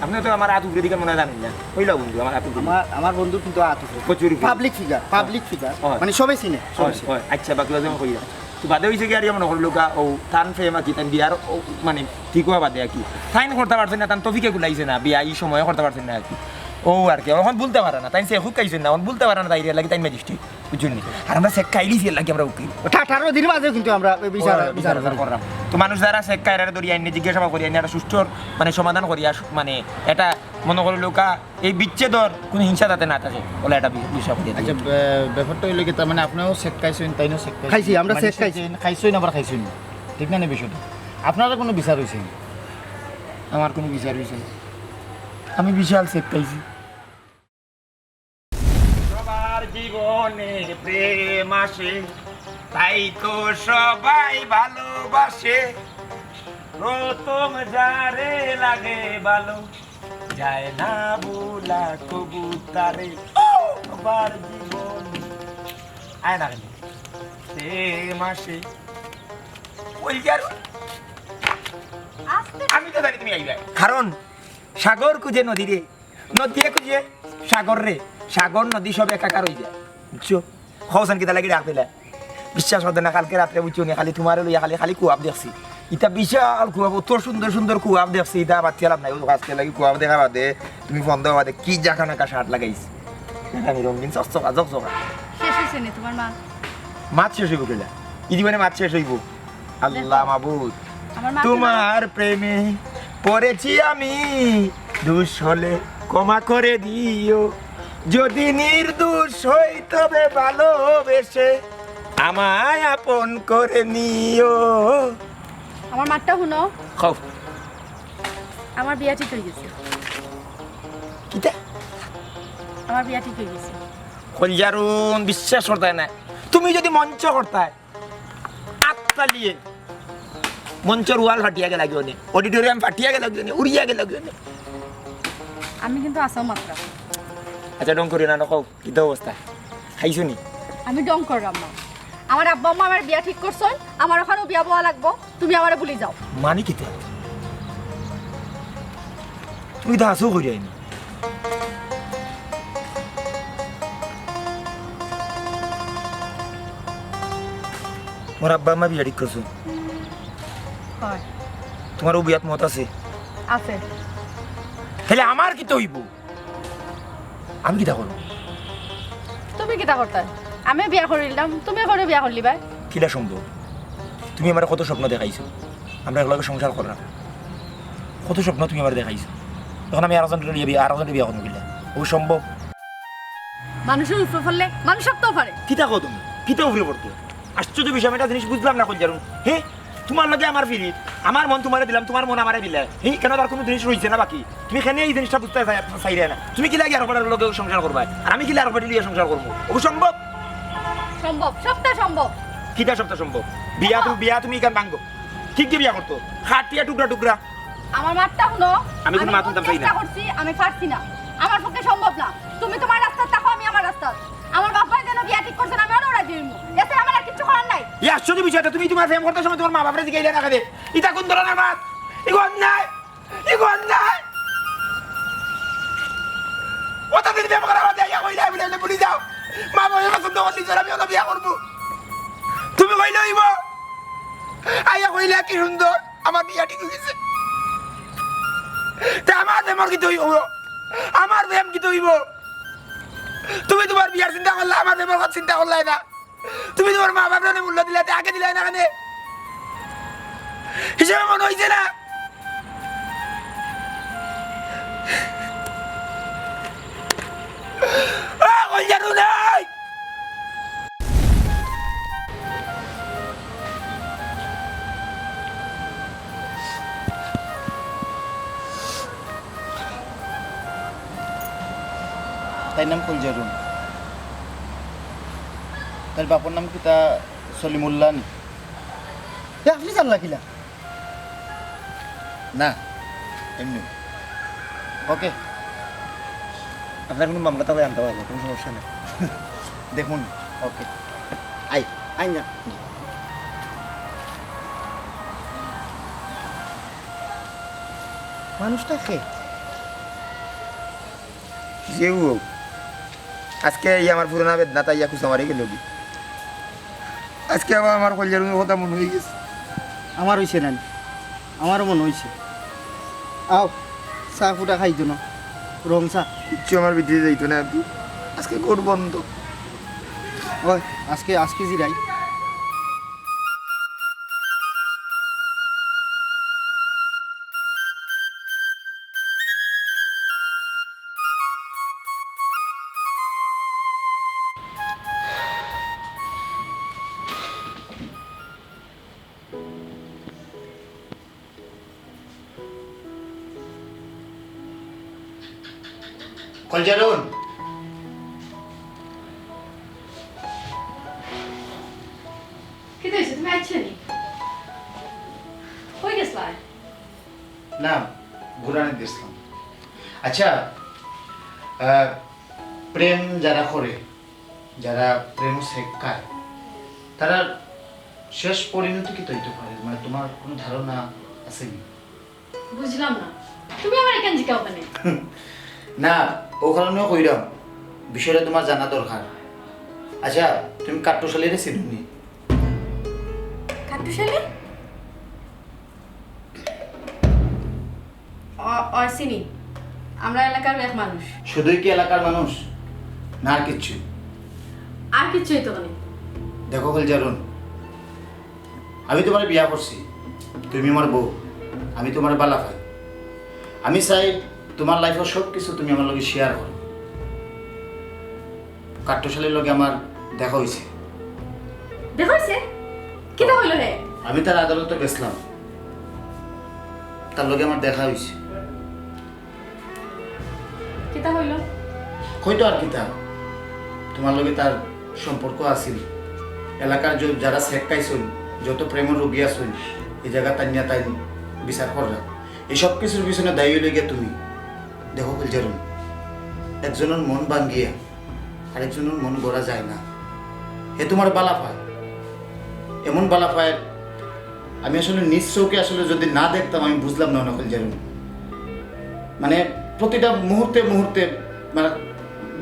আপনি তো আমার হাত উপরে দিকে মনে হয় জানেন না। কইলা বন্ধু, আমার হাত উপরে। আমার, আমার বন্ধু কিন্তু হাত উপরে। প্রচুর উপরে। Public figure, public figure. হয়। মানে সবাই চিনে, সবাই হয়, চিনে। হয়। আচ্ছা, বাকি বাজে কইয়া। তো বাদে হইছে কি আর ইয়া মনে করলো গা, ও তান প্রেম আর কি, তান বিয়ার ও মানে ঠিক হওয়া বাদে আর কি। সাইন করতে পারছে না, তান তফিকে কুলাইছে না, বিয়া এই সময় করতে পারছে না আর কি। ও আর কি, এখন বলতে পারে না, তাই সে হুক খাইছে না, এখন বলতে পারে না, তাই লাগি তাই ম্যাজিস্ট্রেট, বুঝছেন নি? আর আমরা সেক খাইলিছি এর লাগি আমরা উকিল। ঠা-, আঠারো দিন বাদে কিন্তু আমরা ওই বিচার, ও, বিচার বিচার করবো। করলাম। তো মানুষ যারা সেক খায়, এরা ধরিয়া আইনে জিজ্ঞাসাবাদ করিয়া আইনে একটা সুষ্ঠুর মানে সমাধান করিয়া সু-, মানে এটা মনে করলো কা এই বিচ্ছেদর কোনো হিংসা যাতে না থাকে, বলে একটা বি-, বিষয় করিয়া আচ্ছা, দিই। বে-, ব্যাপারটা হইলো কি, তার মানে আপনিও সেক খাইছেন, তাইনও সেক খাইছেন। খাইছি, আমরা মানে সেক খাইছি। সেক খাইছেন, আবার খাইছেন না। ঠিক না, না বিষয়টা? আপনারা কোনো বিচার হইছে না? আমার কোনো বিচার হইছে না। আমি বিশাল সেক খাইছি। মনে প্রেম আসে, তাই তো সবাই ভালোবাসে। প্রথম যারে লাগে ভালো, যায় না ভোলা কবু তারে। ও, আমার জীবন। আয় না কেন? প্রেম আসে। ওই যে আরো। আস্তে। আমি তো জানি তুমি আইবে। কারণ সাগর খুঁজে নদীরে, নদীয়ে খুঁজে সাগররে, সাগর নদী সব একাকার অইযায়, বুঝছো? কওছাইন কিতা লাগি ডাক দিলা? বিশ্বাস করতে না, কালকে রাত্রে বুঝছো নি, খালি তুমারে লইয়া খালি, খালি কুয়াব দেখছি। ইতা বিশাল কুয়াব, অত সুন্দর সুন্দর কুয়াব দেখছি, ইতা বাদ দিয়া লাভ নাই। ও আজকে লাগি কুয়াব দেখা বাদে, তুমি ফোন দেওয়া বাদে, কি জাকানাকা শার্ট লাগাইছ। আমি রঙিন চকচকা, চকচকা। শেষ অইছে নি তুমার মাত? মাত শেষ অইবো কিলা? ই জীবনে মাত শেষ অইবো? আল্লাহ মাবুদ, আমার মাথা তুমার প্রেমে পড়েছি আমি, দোষ হলে ক্ষমা করে দিও, যদি নির্দোষ হই তবে ভালোবেসে আমায় আপন করে নিও। আমার মাতটা হুনো। কও। আমার বিয়া ঠিক অই গেছে। কিতা? আমার বিয়া ঠিক অই গেছে। কইলজারুন, বিশ্বাস করতায় না। তুমি যদি মঞ্চ করতায়, আত্তালিয়ে মঞ্চর ওয়াল ফাটিয়া গেলাগি অনে, অডিটোরিয়াম ফাটিয়া গেলাগি অনে, উড়িয়া গেলাগি অনে। আমি কিন্তু আছাও মাতরাম। আচ্ছা, ঢং করিও না, কও, কিতা অবস্থা? খাইছো নি? আমি ঢং কররাম না। আমার আব্বা আম্মা আমার বিয়া ঠিক করছইন, আমার অখানো বিয়া বওয়া লাগবো, তুমি আমারে ভুলি যাও। মানে কিতা? তুমি তো আছো করি আইনি। মোর আব্বা আম্মা বিয়া ঠিক করছো? হয়। তুমার অউ বিয়াত মত আছে? আছে। তাইলে আমার কিতা অইবো? আমি কিতা করমু? তুমি কিতা করতায়? আমি বিয়া করিলাম, তুমি করে বিয়া করলিবায়। কিলা সম্ভব? তুমি আমারে কত স্বপ্ন দেখাইছো, আমরা একলগে সংসার কররাম। কত স্বপ্ন তুমি আমারে দেখাইছো। অখন আমি আরকজনরে লইয়া বিয়া, আরকজনরে বিয়া করমু কিলা? অউ সম্ভব? মানুষর উপরে পড়লে মানুষ সবতাউ পারে। কিতা কও তুমি? কিতা উপরে পড়তো? আশ্চর্য বিষয়, আমি একটা জিনিস বুঝলাম না, কইলজারুন। হে? তুমার লগে আমার পিরিত, আমার মন তুমারে দিলাম, তুমার মন আমারে দিলায়। হে? কেনে তার কুনু জিনিস রইছে না বাকি? তুমি কেনে ই জিনিসটা বুঝতায় চাই-, চাইরায় না? তুমি কিলা গিয়া আরক বেটার লগে সংসার করবায়? আর আমি কিলা আরক বেটি লইয়া সংসার করমু? অউ সম্ভব? সম্ভব, সবতা সম্ভব। কিতা সবতা সম্ভব? বিয়া দেখো। তুমি, বিয়া তুমি ইখান ভাঙ্গো। কিগিয়ে বিয়া করতো? কাটিয়া টুকরা টুকরা। আমার মাতটা হুনো। আমি কুনু মাত হুনতাম চাই না। চেষ্টা করছি, আমি পারছি না। আমার পক্ষে সম্ভব না। তুমি তুমার রাস্তাত থাকো, আমি আমার রাস্তাত। আমার বাপ মায় যেন বিয়া ঠিক করছইন, আমি অনো রাজি অইমু। এছাড়া আমার আর কিচ্ছু করার নাই। ই আশ্চর্য বিষয়টা, তুমি তুমার প্রেম করতে সময় তুমার মা বাপরে জিগাইলায় না কেনে? ইটা কুন ধরনের মাত? ইগু অন্যায়। ইগু অন্যায়। অতদিন প্রেম করার বাদে আইয়া কইলায় বুলে, বুলে, ভুলি যাও। মা বাপে পছন্দ করছইন, আমি অনো বিয়া করমু। তুমি কইলে অইবো? আইয়া কইলায় কি সুন্দর, আমার বিয়া ঠিক অই গেছে। তে আমার প্রেমর কিতা অইবো? আমার প্রেম কিতা অইবো? তুমি তুমার বিয়ার চিন্তা করলায়, আমার প্রেমর কথা চিন্তা করলায় না। তুমি তুমার মা বাপরে মূল্য দিলায়, তে আগে দিলায় না কেনে? হিসাবে মনো অইছে না? আ, কইলজারুন নাই। তাইর নাম কইলজারুন। তাইর বাপর নাম কিতা? সলিমুল্লাহ নি? এ, আপনে জানলা কিলা? না, এমনি। ওকে। আপনার কুনু মামলা থাকলে আনতা পারবা, কুনু সমস্যা নাই। দেখমুন। ওকে। আই, আই না। মানুষটা কে? যে অউক, আজকে এই আমার পুরানা বেদনাটা আইয়া খুচা মারি গেলোগি। আজকে আবার আমার কইলজারুনর কথা মনো অই গেছে। আমার অইছে নানি, আমারও মনো অইছে। আও, চা ফুটা খাইতো না, রং চা। কিচ্ছু আমার ভিতরে যাইতো না, আব্বু। আজকে ঘর বন্ধ। ওই, আজকে, আজকে জিরাই। কইলজারুন। কিতা অইছে, তুমি আইছো নি? কই গেছলা? না, ঘুরানি দিছিলাম। আচ্ছা, আহ, প্রেম যারা করে, যারা প্রেম শেখায়, তারা শেষ পরিণতি কিতা অইতে পারে? মানে, তোমার কোনো ধারণা আছে নি? বুঝলাম না, তুমি আমার এখান জিকাও কেনে? না, ও কারণেও কইরাম, বিষয়টা তোমার জানা দরকার। আচ্ছা, তুমি কাট্টুশালীরে চিনো নি? কাট্টুশালী? অ-, অয় চিনি, আমরা এলাকার এক মানুষ। শুধুই কি এলাকার মানুষ, না আর কিচ্ছু? আর কিচ্ছু অইতো কেনে? দেখো কলিজার রুন, আমি তোমারে বিয়া করছি, তুমি আমার বউ, আমি তোমারে বালা পাই। আমি চাই তোমার লাইফর সব কিছু তুমি আমার লগে শেয়ার করো। কাট্টুশালীর লগে আমার দেখা অইছে। দেখা অইছে? কিতা কইলো হে? আমি তার আদালতো গেছিলাম, তার লগে আমার দেখা অইছে। কিতা কইলো? কইতো আর কিতা, তোমার লগে তার সম্পর্ক আছিল। এলাকার য-, যারা শেখাইছইন, যত প্রেমর রোগী আছইন, এই জাগাত আনিয়া তাইন বিচার কররা। এই সব কিছুর পিছনে দায়ী অইলে গিয়া তুমি। দেখো কলিজার রুন, একজনর মন ভাঙ্গিয়া আরেকজনর মন গড়া যায় না। হে তোমার বালা পায়, এমন বালা পায়, আমি আসলে নিজ চোখে আসলে যদি না দেখতাম, আমি বুঝলাম না, অনা কলিজার রুন। মানে, প্রতিটা মুহূর্তে মুহূর্তে, মানে,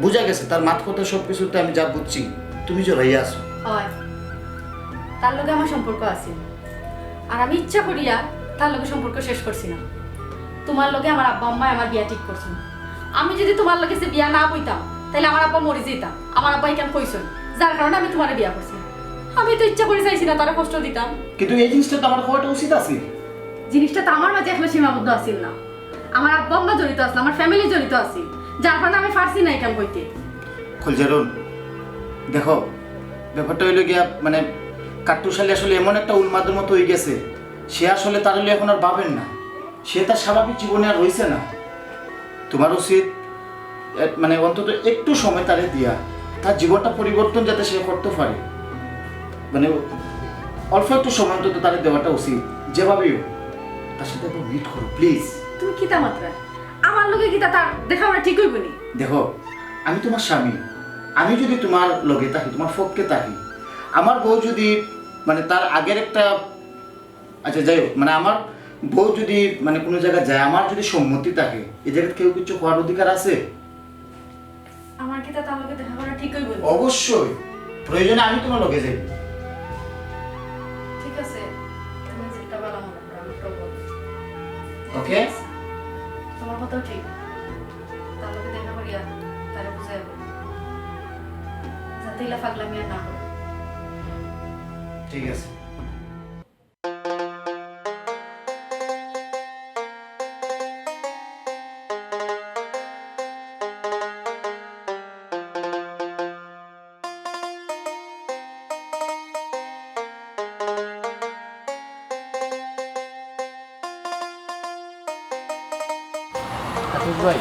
বুঝা গেছে তার মাত কথা সব কিছুতে আমি যা বুঝছি, তুমি জড়াইয়া আছো। অয়, তার লগে আমার সম্পর্ক আছিল, আর আমি ইচ্ছা করিয়া তার লগে সম্পর্ক শেষ করছি না। তোমার লগে আমার আব্বা আম্মায় আমার বিয়া ঠিক করছইন। আমি যদি তোমার লগে যে বিয়া না বইতাম, তাইলে আমার আব্বা মরি যাইতাম। আমার আব্বা ইখান কইছইন, যার কারণে আমি তোমারে বিয়া করছি। আমি তো ইচ্ছা করি চাইছি না তারে কষ্ট দিতাম। কিন্তু এই জিনিসটা তো আমার কওয়াটা উচিত আছিল। জিনিসটা তো আমার মাঝে এখনো সীমাবদ্ধ আছিল না। আমার আব্বা আম্মা জড়িত আছিল, আমার ফ্যামিলি জড়িত আছিল, যার কারণে আমি পারছি না ইখান কইতে। কলিজার রুন, দেখো, ব্যাপারটা অইলো গিয়া, মানে, কাট্টুশালী আসলে এমন একটা উন্মাদর মতো অই গেছে, সে আসলে তারে লইয়া এখন আর ভাবের না, সে তার স্বাভাবিক জীবনে আর রইছে না। তোমার উচিত, এ, মানে, অন্তত একটু সময় তারে দিয়া তার জীবনটা পরিবর্তন যাতে সে করতে পারে, মানে, অল্প একটু সময় অন্তত তারে দেওয়াটা উচিত। যেভাবেই হোক, তার সাথে একবার মিট করো, প্লিজ। তুমি কিতা মাতরায়? আমার লগে কিতা তার দেখা অওয়া ঠিক অইবো নি? দেখো, আমি তোমার স্বামী, আমি যদি তোমার লগে থাকি, তোমার পক্ষে থাকি, আমার বউ যদি, মানে, তার আগের একটা, আচ্ছা, যাই হোক, মানে, আমার বউ যদি, মানে, কোনো জাগাত যায়, আমার যদি সম্মতি থাকে, এই জাগাত কেউ কিছু কওয়ার অধিকার আছে? আমার কিতা তার লগে দেখা করা ঠিক অইবো নি? অবশ্যই, প্রয়োজনে আমি তোমার লগে যাইমু। ঠিক আছে, তুমি যেটা ভালা মনে করো, আমি ওটাও করবো। ওকে? তোমার কথাও ঠিক। তার লগে দেখা করিয়া তারে বুঝাইয়া বলো, যাতে ইলা পাগলামি আর না করে। ঠিক আছে। আতিফ ভাই।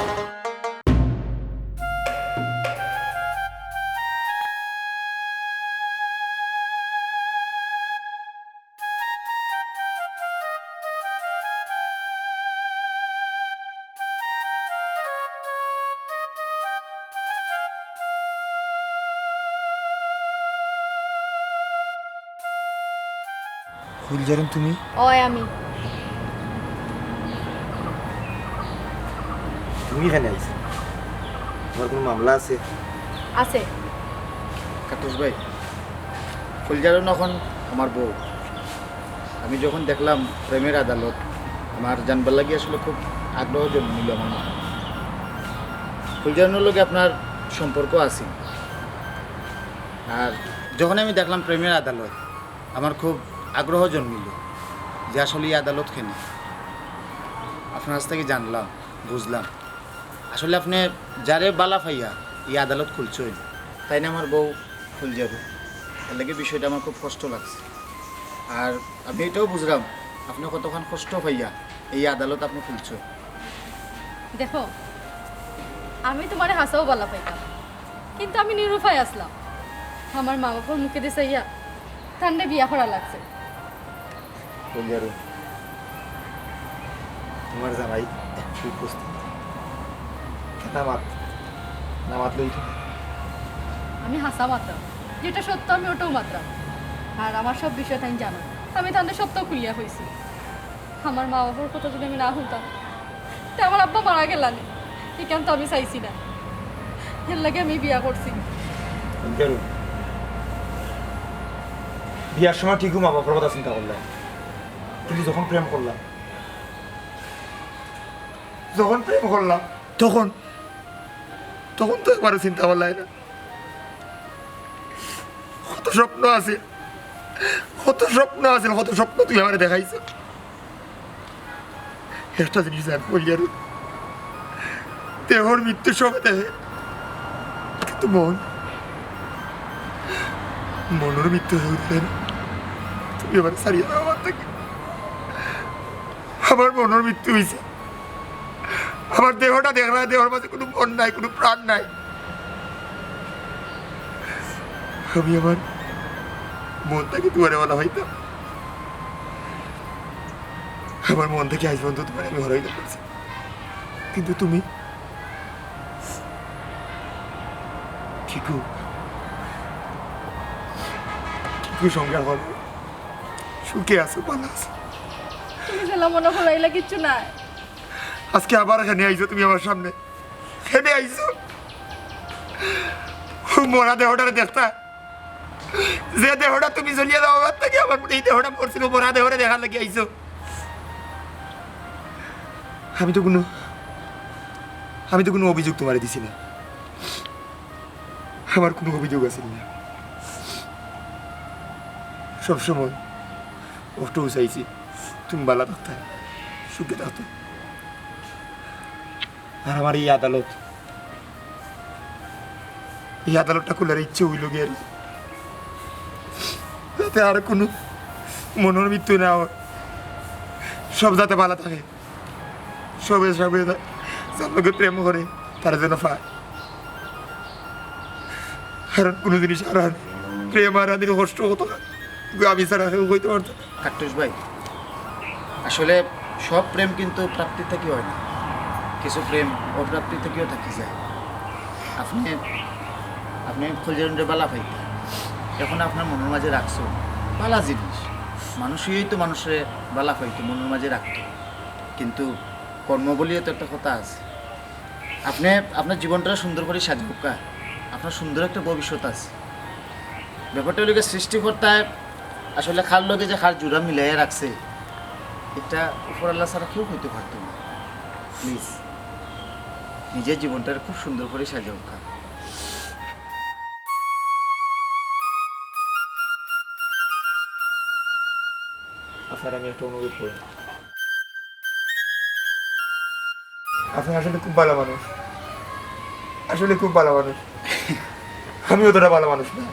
ফুলঝরন, তুমি? অয় আমি। তুমি এখানে আইছো? তোমার কোনো মামলা আছে? আছে। কাট্টুশ ভাই, ফুলঝরন এখন আমার বউ। আমি যখন দেখলাম প্রেমের আদালত, আমার জানবার লাগি আসলে খুব আগ্রহ জন্মিল আমার মনে। ফুলঝরনর লগে আপনার সম্পর্ক আছে। আর যখন আমি দেখলাম প্রেমের আদালত, আমার খুব আগ্রহ জন্মিল যে আসলে এই আদালত কেনে। আপনার কাছ থেকে জানলাম, বুঝলাম, আসলে আপনি যারে বালা পাইয়া এই আদালত খুলছইন, তাই না আমার বউ ফুলঝরু। এর লাগি বিষয়টা আমার খুব কষ্ট লাগছে। আর আমি এটাও বুঝলাম আপনি কতখান কষ্ট পাইয়া এই আদালত আপনি খুলছইন। দেখো, আমি তোমারে হাছাউ বালা পাইতাম, কিন্তু আমি নিরুপায় আছলাম। আমার মা বাবার মুখেদি চাইয়া তানরে বিয়া করা লাগছে। কইলারু, তোমার জামাই উপস্থিত। না মাত, না মাত লই তো। আমি হাছা মাতরাম, যেটা সত্য আমি ওটাও মাতরাম। আর আমার সব বিষয় তাইন জানো, আমি তানরে সত্য খুলিয়া কইছি। আমার মা বাবার কথা যদি আমি না হুনতাম, তে আমার আব্বা মারা গেলা নে। ইখান তো আমি চাইছি না, এর লাগি আমি বিয়া করছি। কইলারু, বিয়ার সময় ঠিকই মা বাবার কথা চিন্তা করলাম, কিন্তু যখন প্রেম করলাম, যখন প্রেম করলাম, তখন, তখন তো একবারও চিন্তা করলাই না। কত স্বপ্ন আছে, কত স্বপ্ন আছে, কত স্বপ্ন তুমি আমারে দেখাইছো। একটা জিনিস জানো, কইলারু, দেহর মৃত্যু সবে দেখে, কিন্তু মন, মনর মৃত্যু কেউ দেখে না। তুমি আমারে ছাড়িয়া যাও আমার থাকি। আমার মনর মৃত্যু হইছে। আমার দেহটা দেখরায়, দেহর মাঝে কোনো মন নাই, কোনো প্রাণ নাই। আমি আমার মন থাকি তোমারে ভালা পাইতাম। আমার মন থাকি আজ পর্যন্ত তোমারে আমি হরাইতাম পারছি। কিন্তু তুমি কিকু, কিকু সঙ্গে এখন সুখে আছো, ভালা আছো। তুমি যেলা মনো করলাইলা কিচ্ছু নাই। আজকে আবার কেনে আইছো তুমি আমার সামনে, কেনে আইছো? ও মরা দেহটারে দেখতা, যে দেহটা তুমি জ্বলিয়া যাওয়ার থাকি আমার এই দেহটা মরছিল, মরা দেহরে দেখার লাগি আইছো। আমি তো কোনো, আমি তো কোনো অভিযোগ তোমারে দিছি না, আমার কোনো অভিযোগ আছে না। সবসময় অতটুকু চাইছি তুমি ভালা থাকতায়, সুখে থাকতায়। আর আমার এই আদালত, এই আদালতটা খুলার ইচ্ছে হইল গিয়া, যাতে আর কোনো মনর মৃত্যু না হয়, সব যাতে ভালা থাকে, সবে সবে যা-, যার লগে প্রেম করে তারা যেন পায়। কারণ কোনো জিনিস আর আর প্রেম আর আদির কষ্ট কত, আমি ছাড়া কেউ কইতে পারতো না। কাট্টুস ভাই, আসলে সব প্রেম কিন্তু প্রাপ্তি থাকি হয় না, কিছু প্রেম অপ্রাপ্তি থাকিও থাকি যায়। আপনি, আপনি কইলারুরে ভালা পাইতা, এখন আপনার মনর মাঝে রাখছো, ভালা জিনিস। মানুষই তো মানুষরে ভালা পাইতো, মনর মাঝে রাখতো, কিন্তু কর্ম বলিও তো একটা কথা আছে। আপনি আপনার জীবনটা সুন্দর করি সাজাউক্কা, আপনার সুন্দর একটা ভবিষ্যৎ আছে। ব্যাপারটা হইল গিয়া, সৃষ্টিকর্তায় আসলে কার লগে যে কার জুড়া মিলাইয়া রাখছে, এটা উপর আল্লাহ ছাড়া কেউ কইতে পারতো না। প্লিজ, নিজের জীবনটা খুব সুন্দর করি সাজাউক্কা। আপনার আমি একটা অনুরোধ করি। আপনি আসলে খুব ভালা মানুষ, আসলে খুব ভালা মানুষ। আমি অতটা ভালা মানুষ না।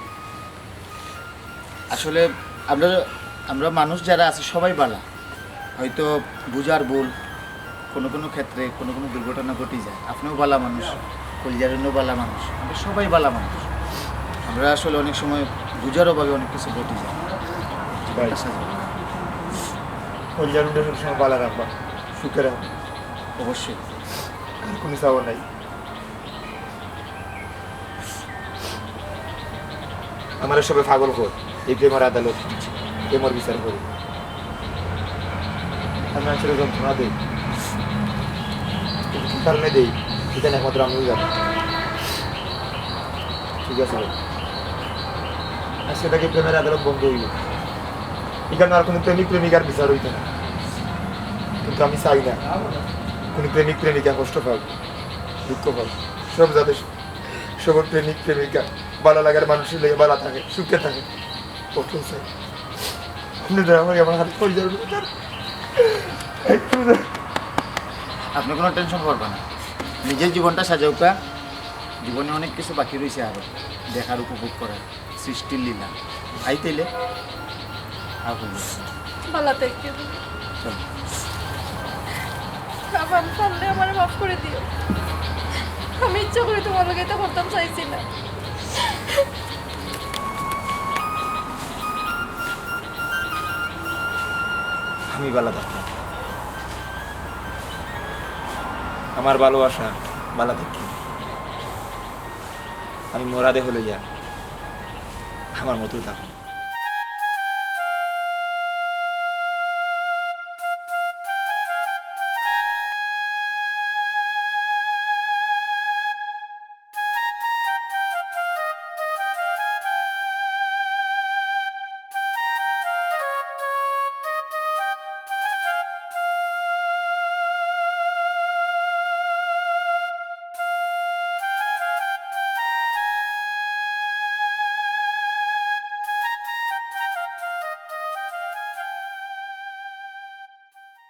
আসলে আমরা, আমরা মানুষ যারা আছি সবাই ভালা, হয়তো বুঝার ভুল, কোনো কোনো ক্ষেত্রে কোনো কোনো দুর্ঘটনা ঘটি যায়। আপনিও ভালা মানুষ, কলিজারুনও ভালা মানুষ, আমরা সবাই ভালা মানুষ। আমরা আসলে অনেক সময় বুঝার অভাবে অনেক কিছু ঘটি যায়। ভাই, কলিজারুনরে সবসময় ভালা রাখবা, সুখে রাখবা। অবশ্যই। আর কোনো চাওয়া নাই। আমারে সবে পাগল কয়, এই প্রেমর আদালত, প্রেমর বিচার করি। আমি মানুষরে যন্ত্রণা দেই, কিন্তু কি কারণে দেই, এটা একমাত্র আমিও জানি। ঠিক আছে ভাই, আজকে থাকি প্রেমর আদালত বন্ধ হইল। এখানে আর কোনো প্রেমিক প্রেমিকার বিচার হইতো না, কিন্তু আমি চাই না কোনো প্রেমিক প্রেমিকা কষ্ট পাক, দুঃখ পাক। সব যাতে সবর প্রেমিক প্রেমিকা ভালা লাগার মানুষ লইয়া ভালা থাকে, সুখে থাকে। কত চাই। আপনি দয়া করে আমার হাতে পড়ে যাবেন। আপনি কোনো টেনশন করবেন না, নিজের জীবনটা সাজাউক্কা। জীবনে অনেক কিছু বাকি রইছে আরো দেখার, উপভোগ করার। সৃষ্টির লীলা। আই তাইলে? আও কইলে। ভালা থাকিও। চল। বাবা, আমি পারলে আমারে মাফ করি দিও। আমি ইচ্ছা করি তোমার লগে এটা করতাম চাইছি না। তুমি বালা থাকো। আমার ভালোবাসা বালা থাকো। আমি মরা দেহ লইয়া আমার মতো থাকো।